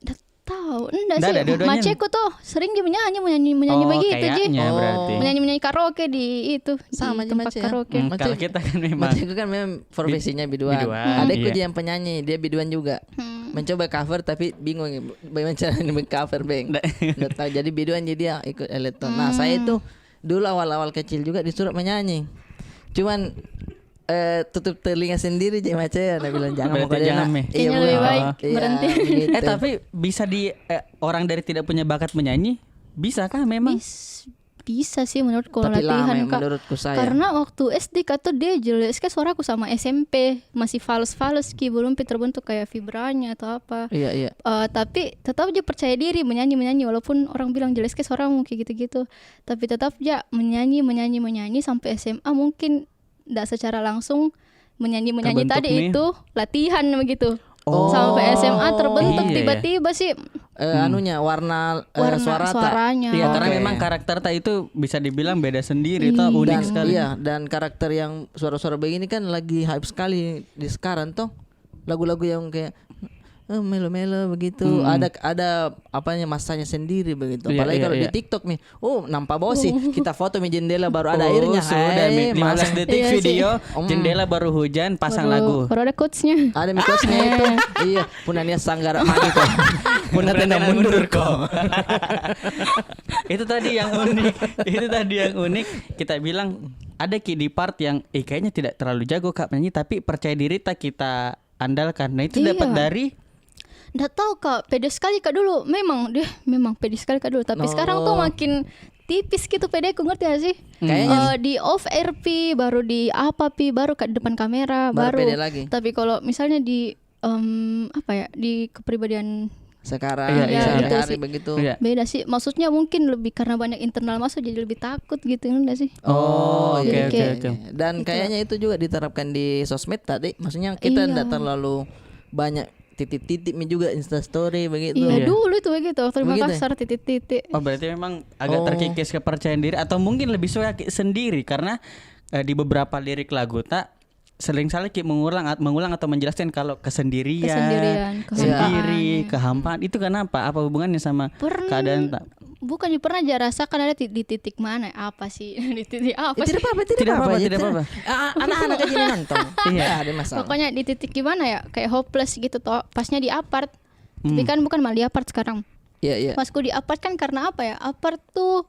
ndak tahu, enggak Ndak sih. ada dua-duanya? Maceku tuh sering ji menyanyi, menyanyi, menyanyi Oh, begitu ji. kayaknya berarti. Oh. Menyanyi-menyanyi karaoke di itu, Sama di ji tempat Mace ya. karaoke. Hmm, Mace, kalau kita kan memang Maceku kan memang profesinya bi-, biduan. biduan, Adekku iya. ji yang penyanyi, dia biduan juga. Hmm. Mencoba cover tapi bingung, bagaimana caranya meng-cover, Beng. Ndak. Ndak tahu. Jadi biduan ji dia ikut elektron. Nah, saya Hmm. itu dulu awal-awal kecil juga disuruh menyanyi. Cuman, eh, tutup telinga sendiri ji Mace, na bilang, "Jangan Berarti mau kau jangan, enak." Mi. Iya, Kayaknya lebih betul. baik Iya, berhenti. begitu. Eh, tapi bisa di, eh, orang dari tidak punya bakat menyanyi, bisa kah memang? Bis-, bisa sih menurutku Tapi lama latihan, ya, Kak. menurutku saya. Karena waktu S D Kak tuh dia jelek sekali suaraku sama S M P, masih fals-fals ki, belum pi terbentuk kayak vibranya atau apa. Iya, iya. Eh, tapi tetap aja percaya diri menyanyi-menyanyi walaupun orang bilang jelek sekali suaramu kayak gitu-gitu. Tapi tetap aja menyanyi, menyanyi, menyanyi sampai S M A mungkin ndak secara langsung menyanyi-menyanyi Terbentuk tadi nih. itu latihan begitu. Oh. Sampai S M A terbentuk Iya, ya. tiba-tiba sih. Eh, Hmm. anunya, warna, eh, Warna suara tak? suaranya. Iya, karena Oke. memang karakter tak itu bisa dibilang beda sendiri, toh, Iya. unik Dan, sekali. iya, dan karakter yang suara-suara begini kan lagi hype sekali di sekarang, toh. Lagu-lagu yang kayak, eh, melo-melo begitu. Hmm. Ada, ada apanya, masanya sendiri begitu. Iya, Apalagi iya, kalau di iya. TikTok nih, oh, nampak bau sih. Kita foto mi jendela baru ada Oh, airnya. sudah, Hai, Mi. Lima belas masa detik Iya sih. video, Hmm. jendela baru hujan, pasang Baru, lagu. baru ada quotes-nya. Ada mi quotes-nya itu. Iya, punna nia' sanggara maju ko. Punna tena mundur ko. Itu tadi yang unik. Itu tadi yang unik. Kita bilang, ada ki di part yang, eh, kayaknya tidak terlalu jago, Kak, menyanyi, tapi percaya diri tak kita andalkan. Nah, itu dapat Iya. dari Nggak tahu, Kak. Pede sekali, Kak, dulu. Memang, deh, memang pede sekali, Kak, dulu. Tapi sekarang tuh Oh. makin tipis gitu pedeku, ngerti nggak sih? Kayaknya Eh, di off air pi, baru di apa pi, baru, Kak, depan kamera, Baru baru. pede lagi. Tapi kalau misalnya di, em, apa ya, di kepribadian Sekarang, Iya, iya, iya. sehari-hari Iya sih. begitu. Iya. Beda sih. Maksudnya mungkin lebih karena banyak internal masuk, jadi lebih takut gitu, ngerti nggak sih? Oh, Jadi oke, oke, kayak oke. Dan Itulah. kayaknya itu juga diterapkan di sosmed tadi. Maksudnya kita Iya. nggak terlalu banyak titik-titik mi juga Insta story begitu. Iya, Iya. dulu itu begitu. Waktu di Begitu ya? Makassar, titik-titik. Oh, berarti memang agak Oh. terkikis kepercayaan diri atau mungkin lebih suka ki-, sendiri karena, eh, di beberapa lirik lagu tak sering salah ki mengulang at-, mengulang atau menjelaskan kalau kesendirian, Kesendirian, sendiri, kehampaan. kehampaan. Itu kenapa? Apa hubungannya sama Pern-, keadaan tak? bukannya pernah ja rasakan ada ti-, di titik mana, apa sih? Di titik apa Eh, sih? tidak apa-apa, tidak Tidak apa-apa, apa-apa, ya. tidak apa-apa. Ah, anak-anak aja yang nonton. Iya. Nggak ada masalah. Pokoknya di titik gimana ya? Kayak hopeless gitu toh. Pasnya di apart. Tapi Hmm. kan bukan malah di apart sekarang. Iya, iya. Pas ku di apart kan karena apa ya? Apart tuh,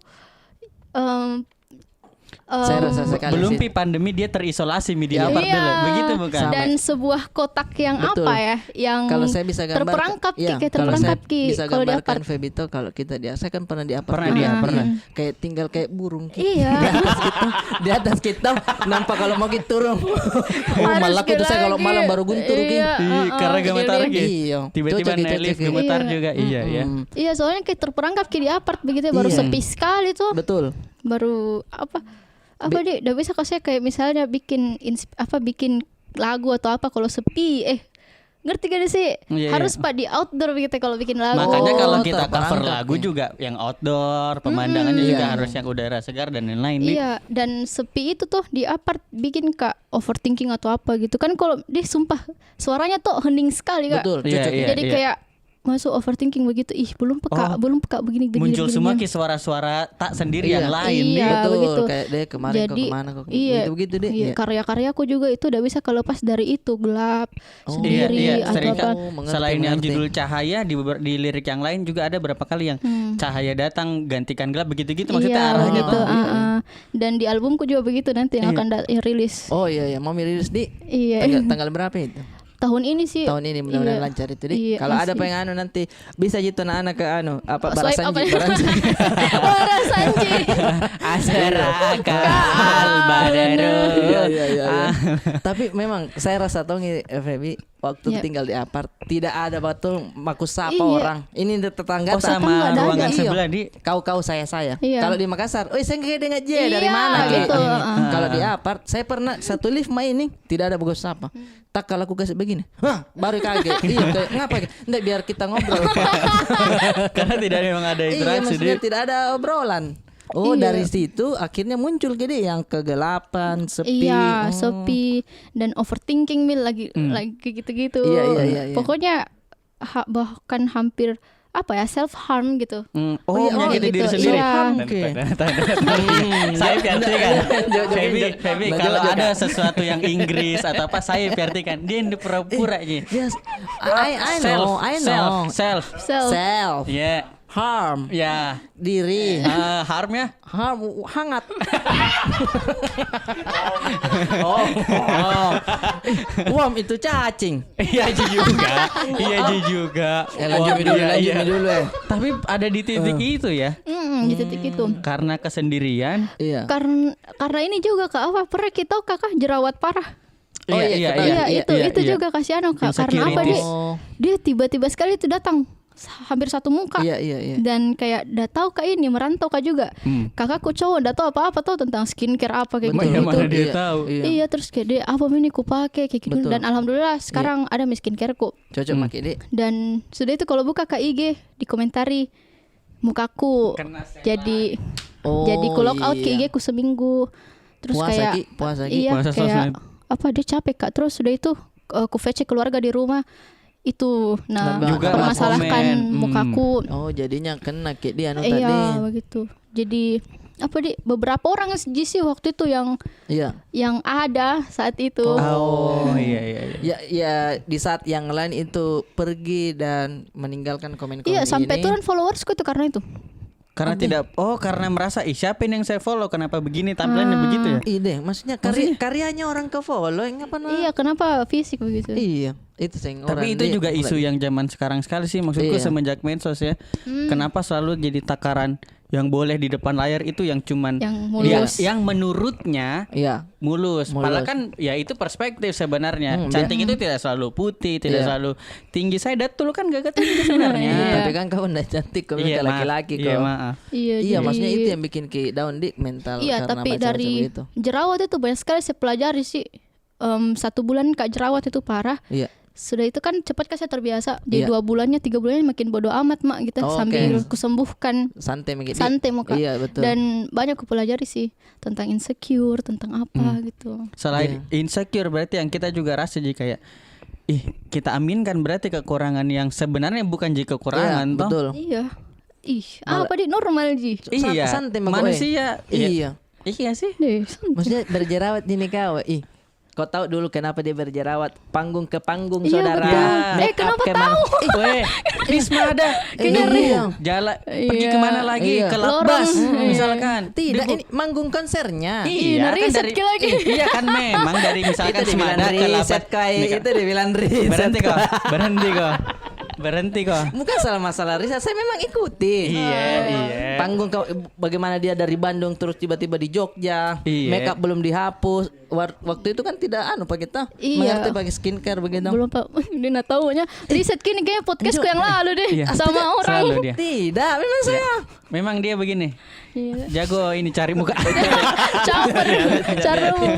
em, Saya rasa sekali Belum sih. Pi pandemi dia terisolasi mi di Iya. apart dulu. Iya. Begitu bukan? Sama. Dan sebuah kotak yang Betul. apa ya, yang Kalau saya bisa gambarkan, terperangkap ki, iya, kayak kalau saya terperangkap ki bisa kalau di gambarkan apart. Febito, kalau kita di, saya kan pernah di apart Pernah juga. dia, Ah, pernah. iya. Kayak tinggal kayak burung gitu. Iya. Di atas kita, di atas kita, nampak kalau mau turun. Oh, Harus malah itu saya kalau lagi. malam baru guntur ki. Iya, Iya, heeh, karena iya, gemetar iya. gitu. Iya. Tiba-tiba Cocok, naik cocok, lift cocok. gemetar Iya. juga. Iya, iya. Mm-mm. Iya, soalnya kayak terperangkap ki di apart begitu ya, baru Iya. sepi sekali tuh. Betul. Baru apa? Apa deh? Udah bisa kok saya kayak misalnya bikin insp- apa bikin lagu atau apa kalau sepi, eh, ngerti gak sih? Iya, Harus iya. pak di outdoor begitu kalau bikin lagu. Makanya kalau Oh, kita cover terperangkap lagu nih. juga yang outdoor, pemandangannya juga Iya. harus yang udara segar dan lain-lain. Di- Iya, dan sepi itu tuh di apart bikin kak overthinking atau apa gitu kan. Kalau deh sumpah suaranya tuh hening sekali kak. Betul, Iya, cocok. iya. Jadi kayak masuk overthinking begitu. Ih, belum peka, Oh. belum peka begini begini. Muncul begini. Semua ki suara-suara tak sendiri yang Iya. lain. Iya, Di- Betul, begitu. Kayak deh kemarin kok Jadi, kemana kok iya, gitu-gitu deh. iya, Iya. Karya-karyaku juga itu udah bisa kalau pas dari itu gelap Oh. sendiri Iya, iya, atau sering. apa. Oh, mengerti, Selain yang mengerti. Judul Cahaya di beber- di lirik yang lain juga ada berapa kali yang Hmm. cahaya datang gantikan gelap begitu-gitu maksudnya Iya, arahnya begitu, tuh. ah, ah. Dan di albumku juga begitu nanti yang Iya. akan da- yang rilis. Oh iya, iya, mau rilis di Iya. tanggal, tanggal berapa itu? Tahun ini sih. Tahun ini mudah-mudahan Iya. lancar itu di. Iya, Kalau ada masih. pengen anu nanti bisa gitu anak-anak ke anu apa Swipe barasanji, apa? Barasanji. Barasanji. Aseraka al-badaru. Iya, iya, iya, iya. Ah. Tapi memang saya rasa tongi eh, Feby waktu Iya. tinggal di apart tidak ada waktu maku sapa Iya. orang. Ini tetangga Oh, sama Tetangga ruangan ada. sebelah di. Kau kau saya saya. Iya. Kalau di Makassar, "Oi, saya kayak dengar je Iya, dari mana?" gitu, Gitu. heeh. Kalau di apart, saya pernah satu lift main nih, tidak ada bagus apa. Tak kalau aku kasih begini, hah, baru kaget. Iya, kayak, ngapa? Nggak, biar kita ngobrol. Karena tidak memang ada Iya, interaksi di. maksudnya tidak ada obrolan. Oh, Iya. Dari situ akhirnya muncul jadi yang kegelapan, sepi. Iya, Oh. sepi dan overthinking mil lagi Hmm. lagi gitu-gitu. Iya, iya, iya, iya. Pokoknya ha- bahkan hampir apa ya, self harm gitu. Hmm, Oh, oh, iya, menyakiti gitu. diri sendiri. Iya. Oke. Saya artikan. Jauh, jauh, Feby, jauh. Feby, Nah, kalau jauh, jauh, ada Kak. Sesuatu yang Inggris atau apa, saya artikan. Dia yang pura-pura aja. Yes. I I know, I know. Self, self. Self. Self. Ya. Harm. Ya. Diri. Eh, harm ya? Harm hangat. Oh. Warm itu cacing. Iya juga. Iya juga. Eh, lanjut dulu, Iya, lanjut iya. dulu eh. Tapi ada di titik itu ya. Mm, di titik itu. Karena kesendirian. Iya. Karena karena ini juga kak apa, pernah kita kakak jerawat parah. Oh, Iya, iya, iya, kita- iya. Iya, iya, itu iya, itu iya. juga kasihan kak. Karena apa Insecurity. dia? Oh. Dia tiba-tiba sekali itu datang s- hampir satu muka. Iya, iya, iya. Dan kayak udah tahu kak ini merantau kak juga. Hmm. Kakakku cowok udah tahu apa-apa tuh tentang skincare apa kayak Betul, gitu. Bagaimana betul. dia Iya, tahu? Iya. Iya, terus kayak dia apa ini kupake kayak gitu. Betul. Dan alhamdulillah sekarang ada mi skincareku. Cocok Hmm. pakai deh. Dan sudah itu kalau buka kak I G, dikomentari mukaku Kena setan. Jadi Oh, jadi ku log out ke iya. I G ku seminggu. Terus Puasa kayak ki, puasa ki. Iya, Puasa kayak sosmed. Apa dia capek kak. Terus sudah itu eh, ku V C keluarga di rumah itu nah Nambah. Juga permasalahkan komen. Hmm. Mukaku. Oh, jadinya kena kayak dia anu Iya, tadi. Begitu. Jadi apa di beberapa orang sih waktu itu yang Iya. yang ada saat itu. Oh, iya, iya, iya. Ya, ya, di saat yang lain itu pergi dan meninggalkan komen-komen Iya, sampai ini. Turun followersku tuh karena itu. Karena tidak, oh, karena merasa, "Ih, siapa ini yang saya follow? Kenapa begini tampilannya?" Ah. Begitu ya? Ih deh, maksudnya karya, karyanya orang ke follow, ngapa na? Iya, kenapa fisik begitu? Iya, itu sing Tapi orang itu dia juga isu mulai- yang zaman sekarang sekali sih, maksudku Iya. Semenjak medsos ya. Hmm. Kenapa selalu jadi takaran yang boleh di depan layar itu yang cuman Yang dia- mulus. Yang menurutnya Iya. mulus. Mulus. Padahal kan ya itu perspektif sebenarnya. Hmm, Cantik dia- itu tidak selalu putih, tidak Iya. selalu tinggi. Saya datul kan gak tinggi sebenarnya. Iya. Tapi kan kau ndak cantik kau Iya, minta maaf. laki-laki Iya, kau. maaf. Iya, Iya, jadi- maksudnya itu yang bikin ki down di mental Iya, karena tapi baca-baca dari begitu. jerawat itu banyak sekali saya pelajari sih. Em, satu bulan kak jerawat itu parah. Iya. Sudah itu kan cepat kan saya terbiasa. Di Iya. Dua bulannya, tiga bulannya makin bodoh amat mak gitu Oh, sambil oke. Kusembuhkan. Santai begitu. Santai muka. Iya, betul. Dan banyak kupelajari sih tentang insecure, tentang apa Hmm. gitu. Selain Iya. insecure berarti yang kita juga rasa jadi kayak, "Ih, kita aminkan berarti kekurangan yang sebenarnya bukan jadi kekurangan Iya, toh." Betul. Iya. Ih, Malah- apa di normal ji? San- Iya. Santai mako, eh. Manusia. Iya. Iya. Iya sih. Deh, santai. Maksudnya berjerawat ini kau, ih. Kau tahu dulu kenapa dia berjerawat? Panggung ke panggung, iya, saudara. Betul. Eh, make up kenapa ke mang-, tahu? Weh, Risma ada. Kayaknya dulu. Iya. Jalan, pergi kemana lagi? Iya. Ke Labbas, misalkan. Tidak, ini manggung konsernya. Iya, kan riset dari, lagi. Iya, kan memang dari misalkan itu dibilang Semada ke Labbas. Riset, Kai. Ini kan. Itu dibilang riset. Berhenti kau, berhenti kau. Berhenti kau. Bukan salah masalah riset, saya memang ikuti. Iya, iya. Panggung kau, bagaimana dia dari Bandung terus tiba-tiba di Jogja, iya, make up belum dihapus. War-, waktu itu kan tidak anu pakai tah, iya, mengerti pakai skincare begitu. Belum, Pak. Dia nggak taunya. Riset gini kayaknya podcastku yang lalu deh, iya, sama orang. Selalu dia. Tidak, memang saya. Memang dia begini. Iya. Jago ini cari muka. Caper, caru.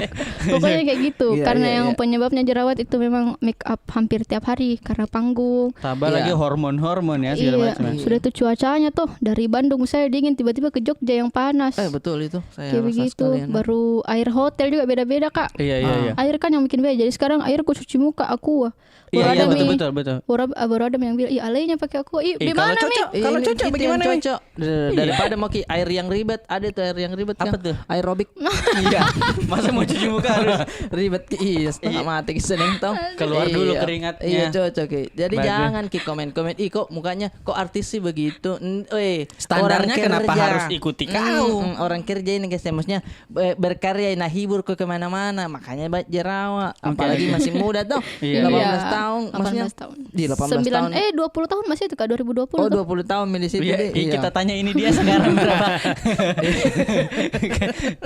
Pokoknya kayak gitu. Iya, karena iya, yang penyebabnya jerawat itu memang make up hampir tiap hari karena panggung. Tambah lagi hormon-hormon ya, segala macam. Iya. Sudah itu cuacanya tuh dari Bandung saya dingin tiba-tiba ke Jogja yang panas. Eh, betul itu. Saya rasa begitu. Kayak sekali, ya. Baru air hotel juga beda-beda, Kak. Iya, iya, iya. Air kan yang bikin beda. Jadi sekarang airku cuci muka, Aqua. Iya, iya, betul, betul, betul. Baru ada mi-, baru, ah, baru ada yang bilang, "Ih, alaynya pakai Aqua." Ih, di mana mi? Ih, kalau cocok, kalau cocok bagaimana mi? Iya. Daripada mau ki air yang ribet, ada tuh air yang ribet. Apa tuh? Aerobik. Iya. Masa mau cuci muka harus ribet ki? Iya, setengah mati ki seneng tau. Keluar dulu keringatnya. Iya, cocok ki. Jadi jangan ki komen-komen, "Ih, kok mukanya, kok artis sih begitu?" Standarnya kenapa harus ikuti kau? Mm, mm, orang kerja ini, guys, ya, maksudnya, be-, berkarya, nahibur ko kemana-mana, makanya ba-, jerawat. Oke. Apalagi masih muda tuh. Iya. Delapan belas tahun, maksudnya, delapan belas tahun. Iya, delapan belas tahun. Sembilan, eh, dua puluh tahun masih itu, Kak, dua ribu dua puluh tuh. Oh, dua puluh tahun di situ, iya, deh. Iya. Kita tanya ini dia sekarang berapa.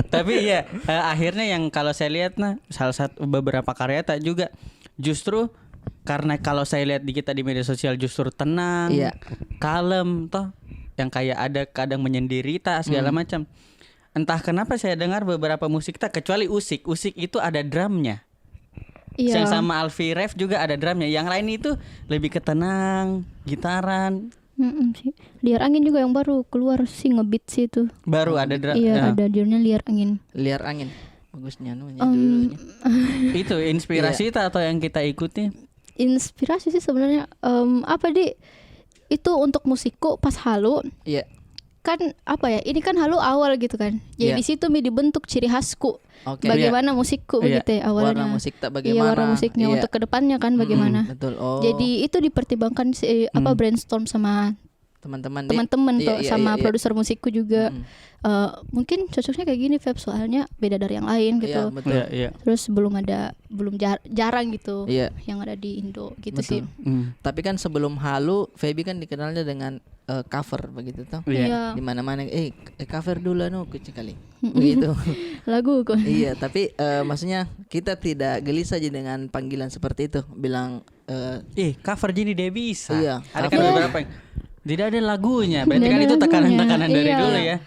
Tapi iya, eh, akhirnya yang kalau saya lihat, nah, salah satu beberapa karya tak juga justru karena kalau saya lihat di kita di media sosial justru tenang, iya, kalem, toh, yang kayak ada kadang menyendiri tak segala macam. Entah kenapa saya dengar beberapa musik tak, kecuali Usik. Usik itu ada drumnya. Iya. Yang sama Alfie Rev juga ada drumnya. Yang lain itu lebih ke tenang, gitaran. Mm-mm sih. Liar Angin juga yang baru keluar sih ngebeat sih itu. Baru ada dra-, iya, ya, ada judulnya Liar Angin. Liar Angin. Bagusnya anunya, em, judulnya. Itu inspirasi tak atau yang kita ikuti? Inspirasi sih sebenarnya, em, apa, Di? Itu untuk musikku pas halu. Iya. Kan, apa ya, ini kan halu awal gitu kan. Jadi, iya, di situ mi dibentuk ciri khasku. Oke. Bagaimana musikku begitu ya awalnya. Warna musik tak bagaimana. Iya, warna musiknya untuk ke depannya kan bagaimana. Mm-mm, betul. Oh. Jadi, itu dipertimbangkan si, apa, brainstorm sama teman-teman, Di. Teman-teman tuh, iya, sama produser musikku juga. Mm-mm. Eh, mungkin cocoknya kayak gini, Feb, soalnya beda dari yang lain gitu. Iya, betul. Iya, iya. Terus belum ada, belum jar-, jarang gitu yang ada di Indo gitu sih. Betul. Mm. Tapi kan sebelum halu, Feby kan dikenalnya dengan eh, cover begitu toh. Iya. Iya. Di mana-mana, "Eh, eh, cover dulu anu, kucing kali." Mm-mm. Begitu. Lagu kok. Iya, tapi, eh, maksudnya kita tidak gelisah aja dengan panggilan seperti itu. Bilang, eh, "Ih, cover Jenny Dewi bisa." Iya, ada kan cover. Beberapa yang tidak ada lagunya. Berarti kan itu tekanan-tekanan dari dulu ya. Tidak ada lagunya. Iya.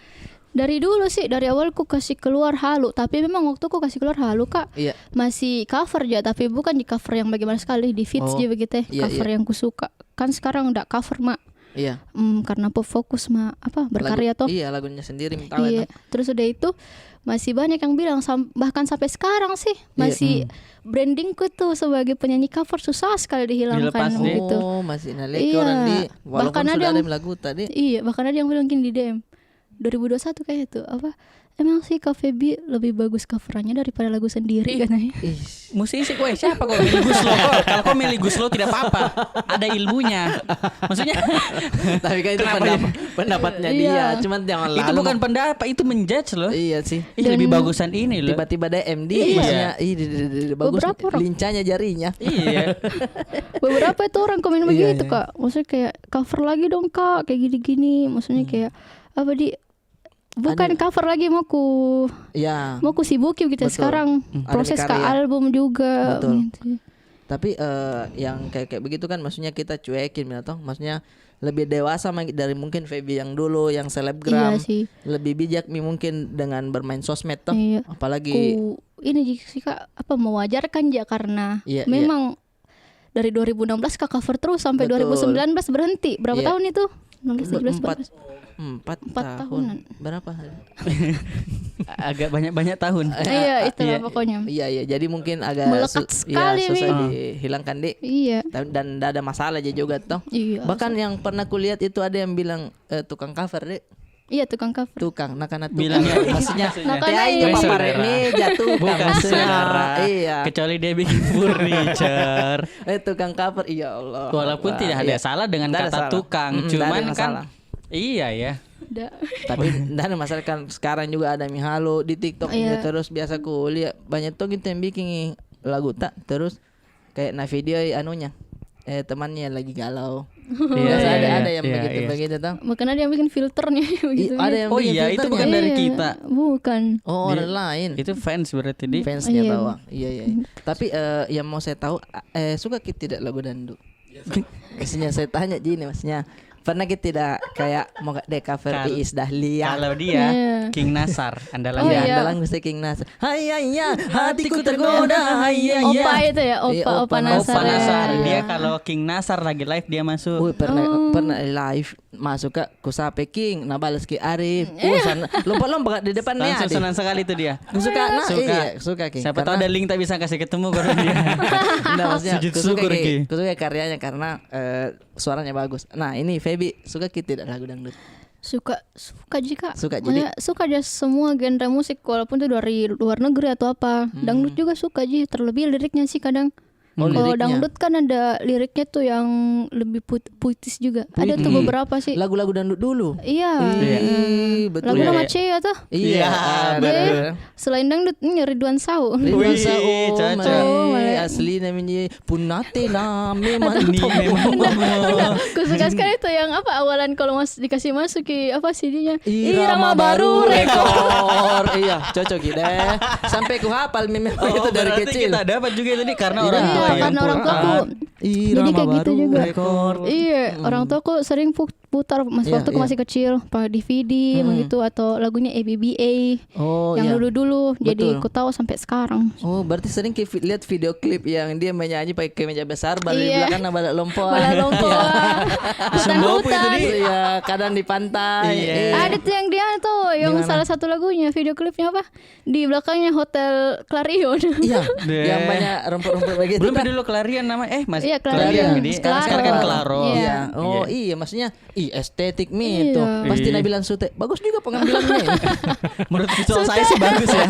Dari dulu sih, dari awal ku kasih keluar halu, tapi memang waktu ku kasih keluar halu, Kak, iya, masih cover aja, tapi bukan di cover yang bagaimana sekali, di feeds aja begitu ya, iya, cover yang kusuka. Kan sekarang udah cover, Mak. Iya. Mm, karena pe-, fokus ma-, apa, berkarya toh. Lagu, iya, lagunya sendiri minta. Iya. Terus udah itu masih banyak yang bilang sam-, bahkan sampai sekarang sih masih brandingku tuh sebagai penyanyi cover susah sekali dihilangkan gitu. Dilepas, deh. Oh, masih naleki orang di, walaupun bahkan ada sudah ada yang, lagu tadi. Iya, bahkan ada yang bilang gini di D M, dua ribu dua puluh satu kayaknya tuh, apa, "Emang sih Kak Feby lebih bagus coverannya daripada lagu sendiri?" Ih, katanya. Ih, musisi kowe, siapa kau milih Guslo? Kau, kalau kau milih Guslo tidak apa-apa. Ada ilmunya. Maksudnya, tapi kan itu kenapa pendap-, pendapatnya dia. Iya. Cuman jangan lalu. Itu bukan pendapat, itu menjudge loh. Iya sih. Ih, lebih bagusan ini loh. Tiba-tiba D M di, iya, maksudnya, ih, di, di, di, di, bagus, beberapa orang, lincahnya jarinya. Iya. Beberapa itu orang komen begitu, iya, Kak. Maksudnya kayak, "Cover lagi dong, Kak, kayak gini-gini." Maksudnya kayak, apa, di, bukan cover lagi mau ku, ya, mau ku sibuki gitu sekarang. Ada karya. Proses ke album juga, betul, gitu. Tapi, eh, yang kayak, kayak begitu kan maksudnya kita cuekin, ya toh. Maksudnya lebih dewasa ma-, dari mungkin Feby yang dulu, yang selebgram. Iya sih. Lebih bijak mi mungkin dengan bermain sosmed toh. Iya. Apalagi ku, ini ji-, sih, Kak, apa, mewajarkan ya karena, iya, iya, memang dari dua ribu enam belas ka cover terus sampai, betul, dua ribu sembilan belas berhenti. Berapa, iya, tahun itu? Enam belas, tujuh belas, empat belas. Empat, empat tahun. Tahunan. Berapa? Agak banyak-banyak tahun. Iya, itulah pokoknya. Iya, iya. Jadi mungkin agak melekat su-, iya, sekali, susah nih, dihilangkan, Dik. Iya. Dan, dan ndak ada masalah aja juga, toh. Iya. Bahkan yang pernah kulihat itu ada yang bilang, eh, tukang cover, Dik. Iya, tukang cover. Tukang, nakana tukang. Bilang ya, maksudnya, maksudnya. Nakana teh aing iya. Papare meja, tukang, bukan maksudnya. Saudara. Iya. Kecuali dia bikin furniture. Eh, tukang cover, ya Allah. Walaupun tidak ada salah dengan kata tukang, cuman kan, iya ya. Tapi ndak ada masalah kan, sekarang juga ada mi halo di TikTok. Iya. Terus biasa kulihat banyak tuh gitu yang bikin lagu tak, terus kayak na video anunya, eh, temannya lagi galau. Iya, biasa ada, iya, ada yang iya, begitu, iya. Begitu tuh. Makanya dia bikin filternya begitu. Ada yang bikin filternya. Oh iya, itu bukan dari kita. Iya, bukan. Oh, orang lain. Itu fans berarti, di. Fansnya bawah. Iya, iya. Tapi, eh, yang mau saya tahu, eh, suka ki tidak lagu dangdut? Maksudnya saya tanya gini, maksudnya pernah kita tidak kayak mau deh cover Iis Dahlia? Kalau dia King Nasar andalan. Oh, iya. Andalan mesti King Nasar. Hai, hai, ya, hatiku tergoda, hai, ya, ya. Opa itu ya, Opa, Opa Nasar. Opa Nasar. Dia kalau King Nasar lagi live dia masuk. Wih, pernah, pernah live masuk, Kak, kusape King, nabalas ki Arif. Wah, sana, lompat-lompat di depan nih. Langsung senang sekali tuh dia. Suka, nah, iya, suka ki. Siapa tahu ada link tak bisa kasih ketemu kalau dia. Enggak, maksudnya, sujud syukur ki. Kusuka karyanya karena, eh, suaranya bagus. Nah, ini Feby, suka ki tidak lagu dangdut? Suka, suka ji, Kak. Suka ji. Maksudnya, suka aja semua genre musik, walaupun itu dari luar negeri atau apa. Dangdut juga suka ji, terlebih liriknya sih kadang. Oh, liriknya. Kalau dangdut kan ada liriknya tuh yang lebih put-, puitis juga. Ada tuh beberapa sih. Lagu-lagu dangdut dulu. Iya. Ih, betul. Lagu nama Cea tuh. Iya, betul. Selain dangdut, ini Ridwan Sao. Ridwan Sao, cocok. Asli namanya Punate na memang. Kusuka sekali tuh yang apa, awalan kalau mas-, dikasih masuk ki apa C D-nya. Irama Baru Rekor. Iya, cocok ki deh. Sampai kuhafal memang itu dari kecil. Kita dapat juga itu, di, karena orang tua yang putar. Iya, karena orang tuaku. Jadi kayak gitu juga. Iya, orang tuaku sering pu-, putar, waktu aku masih kecil, pakai D V D begitu, atau lagunya A B B A yang dulu-dulu. Jadi ku tahu sampai sekarang. Oh, berarti sering ki lihat video klip yang dia menyanyi pakai kemeja besar, baru di belakang ada balak lompoa. Balak lompoa. Hutan-hutan. Iya, kadang di pantai. Iya. Ada tuh yang dia tuh, yang salah satu lagunya, video klipnya apa? Di belakangnya Hotel Clarion. Iya, yang banyak rumput-rumput begitu. Belum dulu Clarion nama, eh, masih Clarion. Iya, Clarion. Sekarang kan Claro. Iya. Oh, iya, maksudnya, ih, estetik mi itu. Pasti nabilang Sute, "Bagus juga pengambilannya." Menurut visual saya sih bagus ya.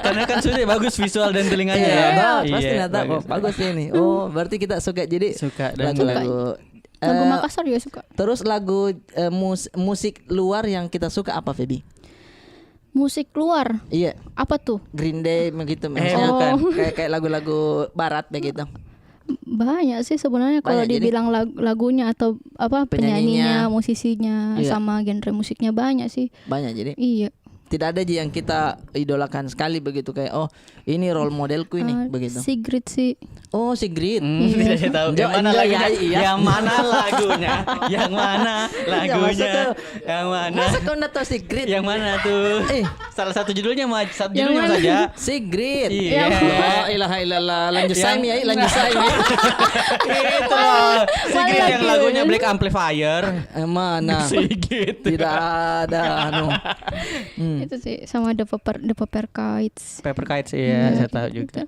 Karena kan Sute bagus visual dan telinganya ya. Iya, pasti nata, "Oh, bagus ini." Oh, berarti kita suka jadi lagu-lagu. Lagu Makassar juga suka. Terus lagu, eh, mus-, musik luar yang kita suka apa, Feby? Musik luar? Iya. Apa tuh? Green Day begitu, maksudnya bukan. Kayak, kayak lagu-lagu barat begitu. Banyak sih sebenarnya kalau dibilang lag-, lagunya atau apa, penyanyinya, musisinya, sama genre musiknya banyak sih. Banyak jadi. Iya. Tidak ada ji yang kita idolakan sekali begitu, kayak, "Oh, ini role modelku ini," begitu. Sigrid sih. Oh, Sigrid. Tidak saya tahu. Yang mana lagunya? Yang mana lagunya? Yang mana lagunya? Yang mana? Masa kau nggak tahu Sigrid? Yang mana tuh? Eh. Salah satu judulnya mau, satu judulnya saja. Sigrid. Iya. La ilaha illallah. Lanjut saya mi, lanjut saya mi. Itu loh. Sigrid yang lagunya Black Amplifier. Yang mana? Sigrid. Tidak ada, anu. Itu sih sama The Paper, The Paper Kites. Paper Kites, iya, saya tahu juga.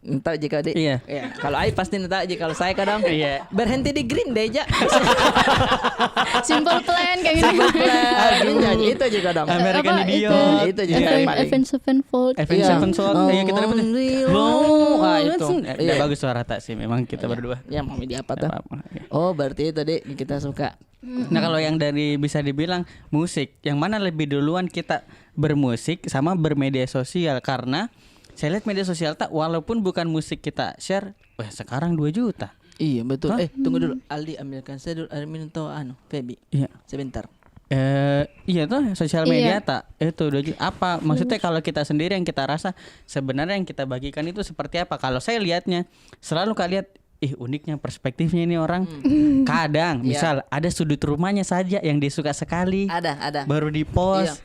Entah ji kau, Dik. Iya. Kalau ai pasti entah ji, kalau saya kadang berhenti di Green Day ja. Simple Plan kayak gitu. Simple Plan, iya, itu ji kadang. American Idiot. Itu ji yang paling. Avenged Sevenfold. Avenged Sevenfold. Iya, kita dapat. Wah, itu. Tidak bagus suara tak sih memang kita berdua. Ya, mau di apa tuh? Oh, berarti itu, Dik, kita suka. Nah, kalau yang dari bisa dibilang musik, yang mana lebih duluan kita bermusik sama bermedia sosial? Karena saya lihat media sosial tak, walaupun bukan musik kita share, wah, sekarang dua juta. Iya, betul. Eh, tunggu dulu. Aldi, ambilkan saya dulu air minum atau anu, Feby. Iya. Sebentar. Eh, iya tuh, sosial media tak? Itu dua juta. Apa maksudnya kalau kita sendiri yang kita rasa sebenarnya yang kita bagikan itu seperti apa? Kalau saya lihatnya, selalu kak lihat, "Ih, uniknya perspektifnya ini orang." Kadang, misal, ada sudut rumahnya saja yang dia suka sekali. Ada, ada. Baru di-post. Iya.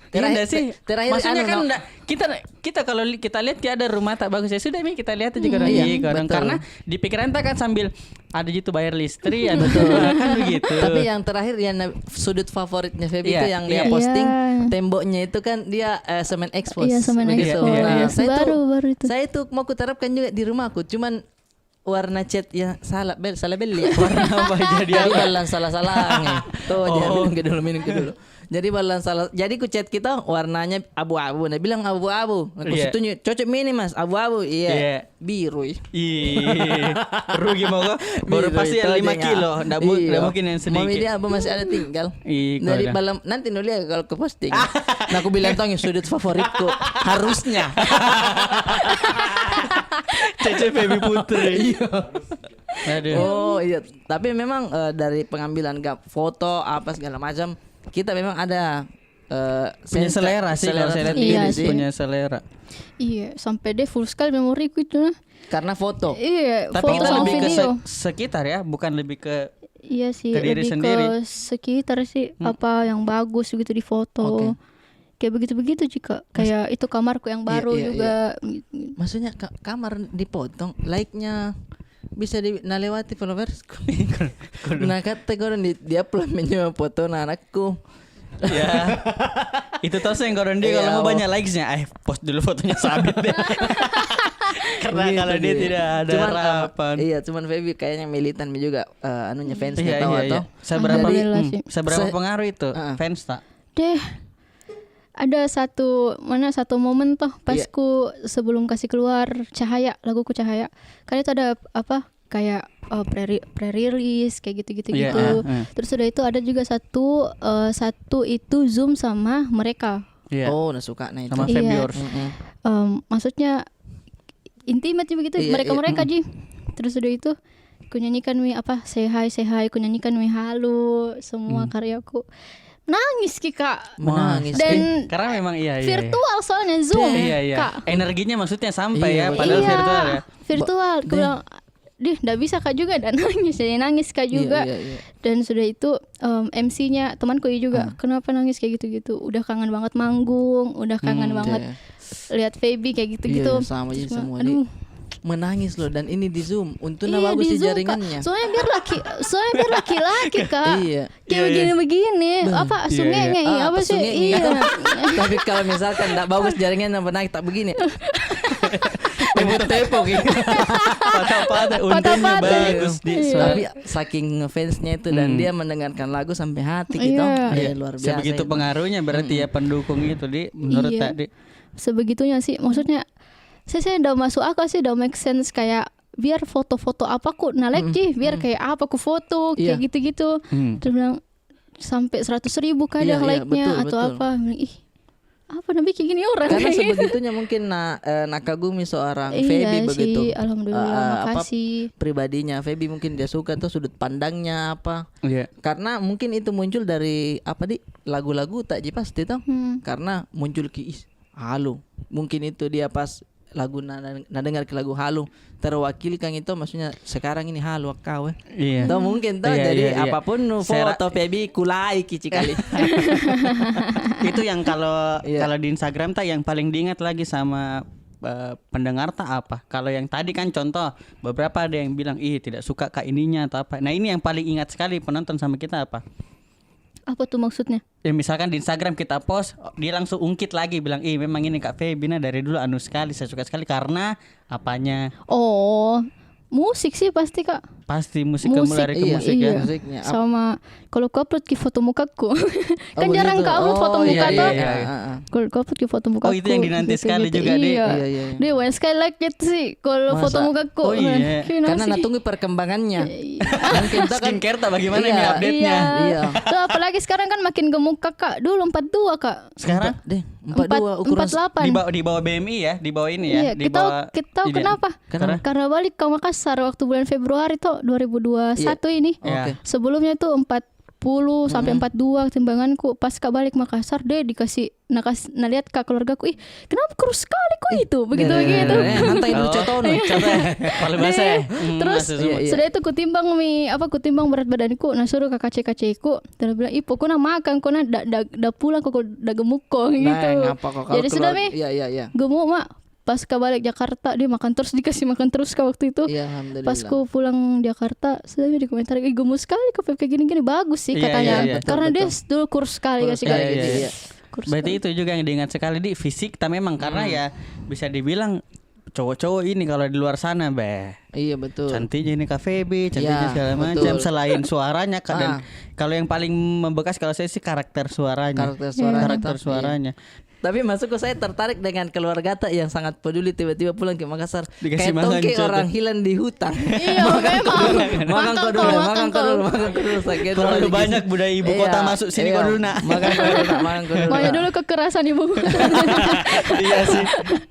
Terakhir, nggak sih? Terakhir maksudnya anu, kan nggak, kita, kita kalau li-, kita lihat kayak ada rumah tak bagus, ya sudah, Mi, kita lihat aja kadang. Iya, betul. Karena di pikiran kita kan sambil ada gitu bayar listrik, ada kan begitu. Tapi yang terakhir yang na-, sudut favoritnya Feby itu yang dia posting, temboknya itu kan dia, eh, semen expose. Iya, semen expose. Nah, saya tuh, baru itu. Saya tuh mau kuterapkan juga di rumahku, cuman warna cat yang salah bel salah beli. Warna apa jadi? Jadi apa? Ballang salah-salangi. Tuh, oh, jadi minum ke dulu, minum ke dulu. Jadi ballang salah. Jadi ku chat kita warnanya abu-abu. Nah, bilang abu-abu. Aku, iya, setuju. Cocok mini, Mas, abu-abu. Iya. Iya. Biru. Ih, rugi mako. Baru biru pasti yang lima kilo. Ndak mu-, ndak mungkin yang sedikit. Mami dia apa masih ada tinggal. Ih, dari ballang nanti nulia kalau ke posting. Nah, aku bilang tong sudut favoritku. Harusnya. Cece Feby Putri. Iya. Aduh. Oh, iya. Tapi memang, eh, dari pengambilan gam-, foto apa segala macam, kita memang ada, eh, punya sense, selera sih, selera kalau saya lihat. Iya sih. Punya selera. Iya, sampai deh full sekali memoriku itu, nah. Karena foto. Iya, tapi foto kita sama lebih ke video. Se-, sekitar ya, bukan lebih ke, iya sih, ke diri lebih sendiri. Ke sekitar sih, hmm, apa yang bagus gitu di foto. Oke. Kayak begitu-begitu juga. Kayak itu kamarku yang baru juga. Iya, iya, iya. Maksudnya ka-, kamar dipotong, like-nya bisa di, nalewati followersku. Nah, kata kodong di, di-upload menyewa foto na anakku. Ya. Itu tau seng kodong dia, iya, kalau mau banyak likes-nya, eh, post dulu fotonya sabit deh. Karena gitu kalau dia tidak ada harapan. Iya, cuman Feby kayaknya militan juga, eh, anunya, fansnya, iya, tahu atau? Seberapa, alhamdulillah sih. Seberapa pengaruh itu fans tak? Deh. Ada satu, mana, satu momen tuh pas ku sebelum kasih keluar Cahaya, laguku Cahaya. Kan itu ada apa, kayak, eh, pre-, pre-release, kayak gitu-gitu. Iya, gitu. Terus udah itu ada juga satu, eh, satu itu Zoom sama mereka. Iya. Oh, nah suka nah itu. Sama Feby Ors. Em, maksudnya intimate sih begitu, iya, mereka-mereka ji. Terus udah itu kunyanyikan mi apa, say hi, say hi, kunyanyikan mi halo, semua karyaku. Nangis ki, Kak. Menangis. Dan karena memang iya, iya, iya, virtual soalnya Zoom, iya, iya, Kak. Energinya maksudnya sampai ya, padahal virtual ya. Virtual. Aku bilang, "Dih, ndak bisa, Kak, juga ndak nangis." Jadi nangis, Kak, juga. Iya, iya. Dan sudah itu, em, M C-nya temanku juga, "Kenapa nangis kayak gitu-gitu?" Udah kangen banget manggung, udah kangen banget lihat Feby kayak gitu-gitu. Iya, sama aja semua, aduh. Menangis loh, dan ini di Zoom. Untungnya bagus di Zoom, Kak, jaringannya. Soalnya biar laki, soalnya biar laki-laki, Kak. Iya. Kayak begini-begini, apa, sungenge, apa sih? Iya. Tapi kalau misalkan nggak bagus jaringannya, pernah tak begini. Tepuk-tepuk gitu. Patah-patah, untungnya bagus, Di. Iya. Tapi saking ngefansnya itu dan dia mendengarkan lagu sampai hati gitu. Iya. Iya, luar biasa. Sebegitu pengaruhnya berarti ya pendukung itu, Di, menurut tak, Di? Sebegitunya sih, maksudnya, saya, saya nggak masuk akal sih, nggak make sense, kayak biar foto-foto apa ku na-like ji, biar kayak apa ku foto, kayak gitu-gitu. Terus bilang, sampai seratus ribu kadang like-nya atau apa. Bilang, "Ih, apa nabikin gini orang?" Karena sebegitunya mungkin na-, eh, nakagumi seorang Feby begitu. Iya sih, alhamdulillah, makasih. Pribadinya Feby mungkin dia suka tuh sudut pandangnya apa. Iya. Karena mungkin itu muncul dari apa, Di? Lagu-lagu tak ji pasti toh. Karena muncul ki, "Ih, halo." Mungkin itu dia pas lagu na-, na-, nadengar ke lagu halo, terwakilkan itu, maksudnya sekarang ini halo kau, eh. Iya. Toh mungkin toh, iya, jadi iya, iya, apapun nu foto Feby kulai kici kali. Itu yang kalau, kalau di Instagram tak yang paling diingat lagi sama, eh, pendengar tak apa. Kalau yang tadi kan contoh beberapa ada yang bilang, "Ih, tidak suka Kak ininya," atau apa. Nah, ini yang paling ingat sekali penonton sama kita apa? Apa tuh maksudnya? Ya, misalkan di Instagram kita post, dia langsung ungkit lagi bilang, "Ih, memang ini Kak Feby nah dari dulu anu sekali, saya suka sekali karena apanya?" Oh, musik sih pasti, Kak. Pasti musik, kamu lari ke musik ya? Iya. Musiknya. Sama kalau ku-upload ki foto mukaku. Kan jarang ka-upload foto muka toh. Iya, iya, iya. Kalau ku-upload ki foto mukaku. Oh, itu yang dinanti sekali juga, Di. Iya. Iya, iya, iya. Dia banyak sekali like gitu sih kalau foto mukaku. Oh, iya. Karena natunggu perkembangannya. Iya. Mungkin tak kan skincare tak bagaimana ini update-nya? Iya. Iya. Tuh, apalagi sekarang kan makin gemuk, Kak. Dulu empat dua, Kak. Sekarang? Empat, deh, empat dua ukuran empat delapan. Di bawah, di bawah B M I ya, di bawah ini ya, di bawah. Iya, kita tahu kenapa? Kenapa? Karena balik ke Makassar waktu bulan Februari tuh dua ribu dua puluh satu ini. Iya. Oke. Sebelumnya tuh empat puluh sampai empat dua timbanganku. Pas ka balik Makassar deh dikasih, nakas-, nalihat ka keluargaku, "Ih, kenapa kurus sekali kok itu?" Begitu, begitu. Eh, nanti itu cetono, coba. Kalau bahasa ya. Terus sudah itu kutimbang mi, apa, kutimbang berat badanku, nah suruh ka kace-kaceku, terus bilang, "Ih, pokoknya makan kok, nah, da, da, da pulang kok, da gemuk kok," gitu. Jadi sudah mi, gemuk, Mak. Pas ka balik Jakarta, dia makan terus, dikasih makan terus ka waktu itu. Iya, alhamdulillah. Pas ku pulang Jakarta, sudah mi dikomentari, "Ih, gemuk sekali kok, Feb, kayak gini-gini." Bagus sih katanya. Iya, iya, betul. Karena dia dulu kurus sekali, kasih kayak gitu. Iya, iya. Berarti itu juga yang diingat sekali, Di, fisik tak memang, karena ya bisa dibilang cowok-cowok ini kalau di luar sana, beh. Iya, betul. Cantiknya ini Kak Feby, cantiknya Iya, segala macam. betul. Selain suaranya, Kak, dan Ah. kalau yang paling membekas kalau saya sih karakter suaranya. Karakter suaranya Karakter tuh. suaranya. Tapi maksudku, saya tertarik dengan keluargata yang sangat peduli, tiba-tiba pulang ke Makassar. Dikasih Kayak makan tongke contoh. orang hilang di hutan. Iya, memang. Makan kau dulu, makan kau dulu, makan kau dulu, sakit Terlalu lagi. banyak budaya ibu kota Iya, masuk sini iya. kau dulu, nak. Makan kau dulu, nak, makan kau dulu, Banyak nak. dulu kekerasan ibu kota. Iya sih.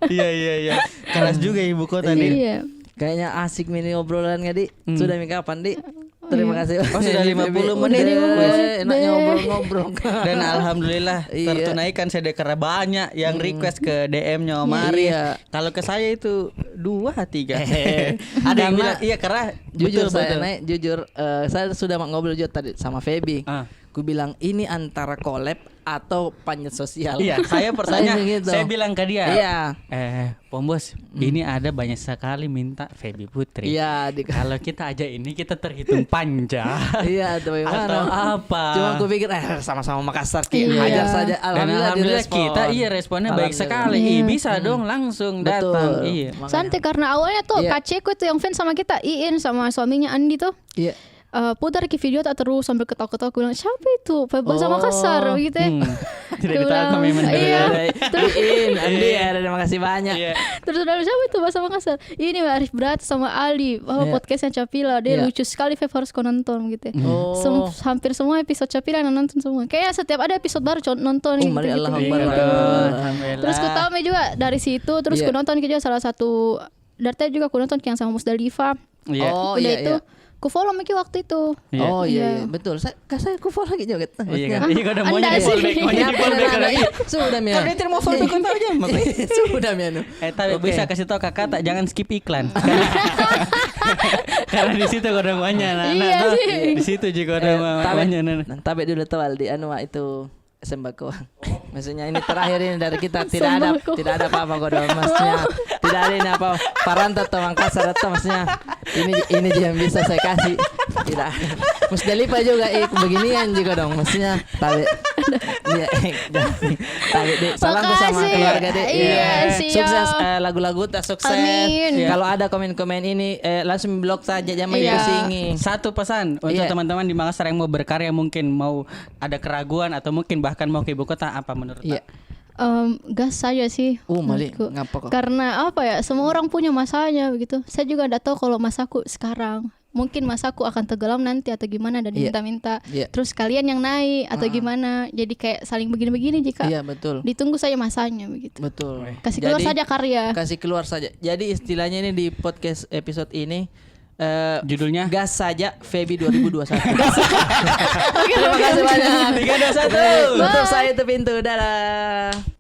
Iya, iya, iya. Keras juga ibu kota, Iya. Dik. Iya. Kayaknya asik mi ini obrolan, nggak, Dik? Hmm. Sudah mi kapan, Dik? Terima Iya. kasih. Oh, sudah lima puluh Udah menit. lima puluh Eh, menit, enaknya deh. ngobrol-ngobrol. Dan alhamdulillah, Iya. tertunaikan sedekah banyak yang Hmm. request ke D M-nya Om Iya. Arif. Iya. Kalau ke saya itu dua, tiga. Ada yang Karena bilang, "Iya, kerah." jujur Betul, saya, betul. Naik, jujur, eh, saya sudah mau ngobrol juga tadi sama Feby. Ah. Ku bilang, "Ini antara collab atau panjat sosial?" Iya, saya pertanyaan, Saya begitu. saya bilang ke dia, Iya. "Eh, Pom Bos, Hmm. ini ada banyak sekali minta Feby Putri. Iya, di Kalau kita aja ini, kita terhitung panjat Iya, tuh, atau gimana? apa?" Cuma kupikir, "Eh, sama-sama Makassar, Ki. Iya. Hajar saja." Dan Alhamdulillah alhamdulillah direspon. kita, iya, responnya baik Alhamdulillah. sekali. Ih, Iya. bisa Hmm. dong langsung Betul. datang. Iya. Makanya. Santai, karena awalnya tuh Iya. Kak Ceko itu yang fans sama kita, Iin sama suaminya Andi tuh. Iya. Eh, putar ki video tak terus sambil ketawa-ketawa, aku bilang, "Siapa itu? Pakai bahasa Oh. Makassar," gitu ya. Hmm. Tidak Dia ditahu bilang, memang dari iya. mana. Terus Iin, Andi, Iya. ada, terima kasih banyak. Iya. Terus udah, "Siapa itu bahasa Makassar?" "Ini Arif Berat sama Ali, oh, Iya. podcastnya Capila. Dia Iya. lucu sekali, Feb, harus kau nonton," gitu ya. Hmm. Oh. Sem-, hampir semua episode Capila nonton semua. Kayak setiap ada episode baru co-, nonton Oh, gitu, mari gitu. Allah Akbar. Iya, Alhamdulillah. Terus ku tahu juga dari situ, terus Iya. ku nonton juga salah satu, dari tadi juga ku nonton yang sama Musdalifah. Iya. Oh, Udah iya, itu, iya. ku follow maki waktu itu. Iya. Oh, iya, Iya. iya. Betul. Saya, kan saya ku follow lagi juga. Iya, kan? Maksudnya, Iya, kau udah maunya Anda di-follow sih. back, maunya Iya, di-follow back beneran, lagi. iya. Sudah, Mia. Kan dia terima follow, Iya. kan tahu aja, Mas. Sudah, Mia, anu. Eh, tapi Oke. bisa kasih tahu Kakak, tak, jangan skip iklan. Karena di situ kodong banyak, nah, Iya nah, sih. di situ juga kodong Eh, ma-, tapi, banyak, nah. nah, tapi dulu tahu, Aldi, anu, Mak, itu sembako. Maksudnya ini terakhir ini dari kita, tidak ada, Sembako. tidak ada apa-apa, kodong. Maksudnya, tidak ada ini apa, paranta atau Mangkasar atau, maksudnya, ini, ini yang bisa saya kasih. Tidak. Musdalifah juga, eh, beginian juga dong, maksudnya. Tapi, iya, eh, tapi, Dek, salamku sama Makasih. keluarga, Dek. Iya, Iya. siap. Sukses, eh, lagu-lagu tak sukses. Amin. Iya. Kalau ada komen-komen ini, eh, langsung blok saja, jangan Iya. dipusingi. Satu pesan untuk Iya. teman-teman di Makassar yang mau berkarya, mungkin mau ada keraguan atau mungkin bahkan mau ke ibu kota, apa menurut Iya. tak? Em, gas saja sih Uh, Mali, menurutku. ngapa kok? Karena apa ya, semua orang punya masanya begitu. Saya juga nggak tahu kalau masaku sekarang. Mungkin masaku akan tenggelam nanti atau gimana dan Iya. minta-minta. Iya. Terus kalian yang naik atau Ah. gimana. Jadi kayak saling begini-begini jika Iya, betul. ditunggu saja masanya begitu. Betul. Kasih keluar Jadi, saja karya. kasih keluar saja. Jadi istilahnya ini di podcast episode ini, eh, Judulnya? Gas Saja Feby dua ribu dua puluh satu. Oke, Terima oke, kasih oke. banyak. Tiga, dua, satu. Tutup Bye. saya itu pintu. Dadah.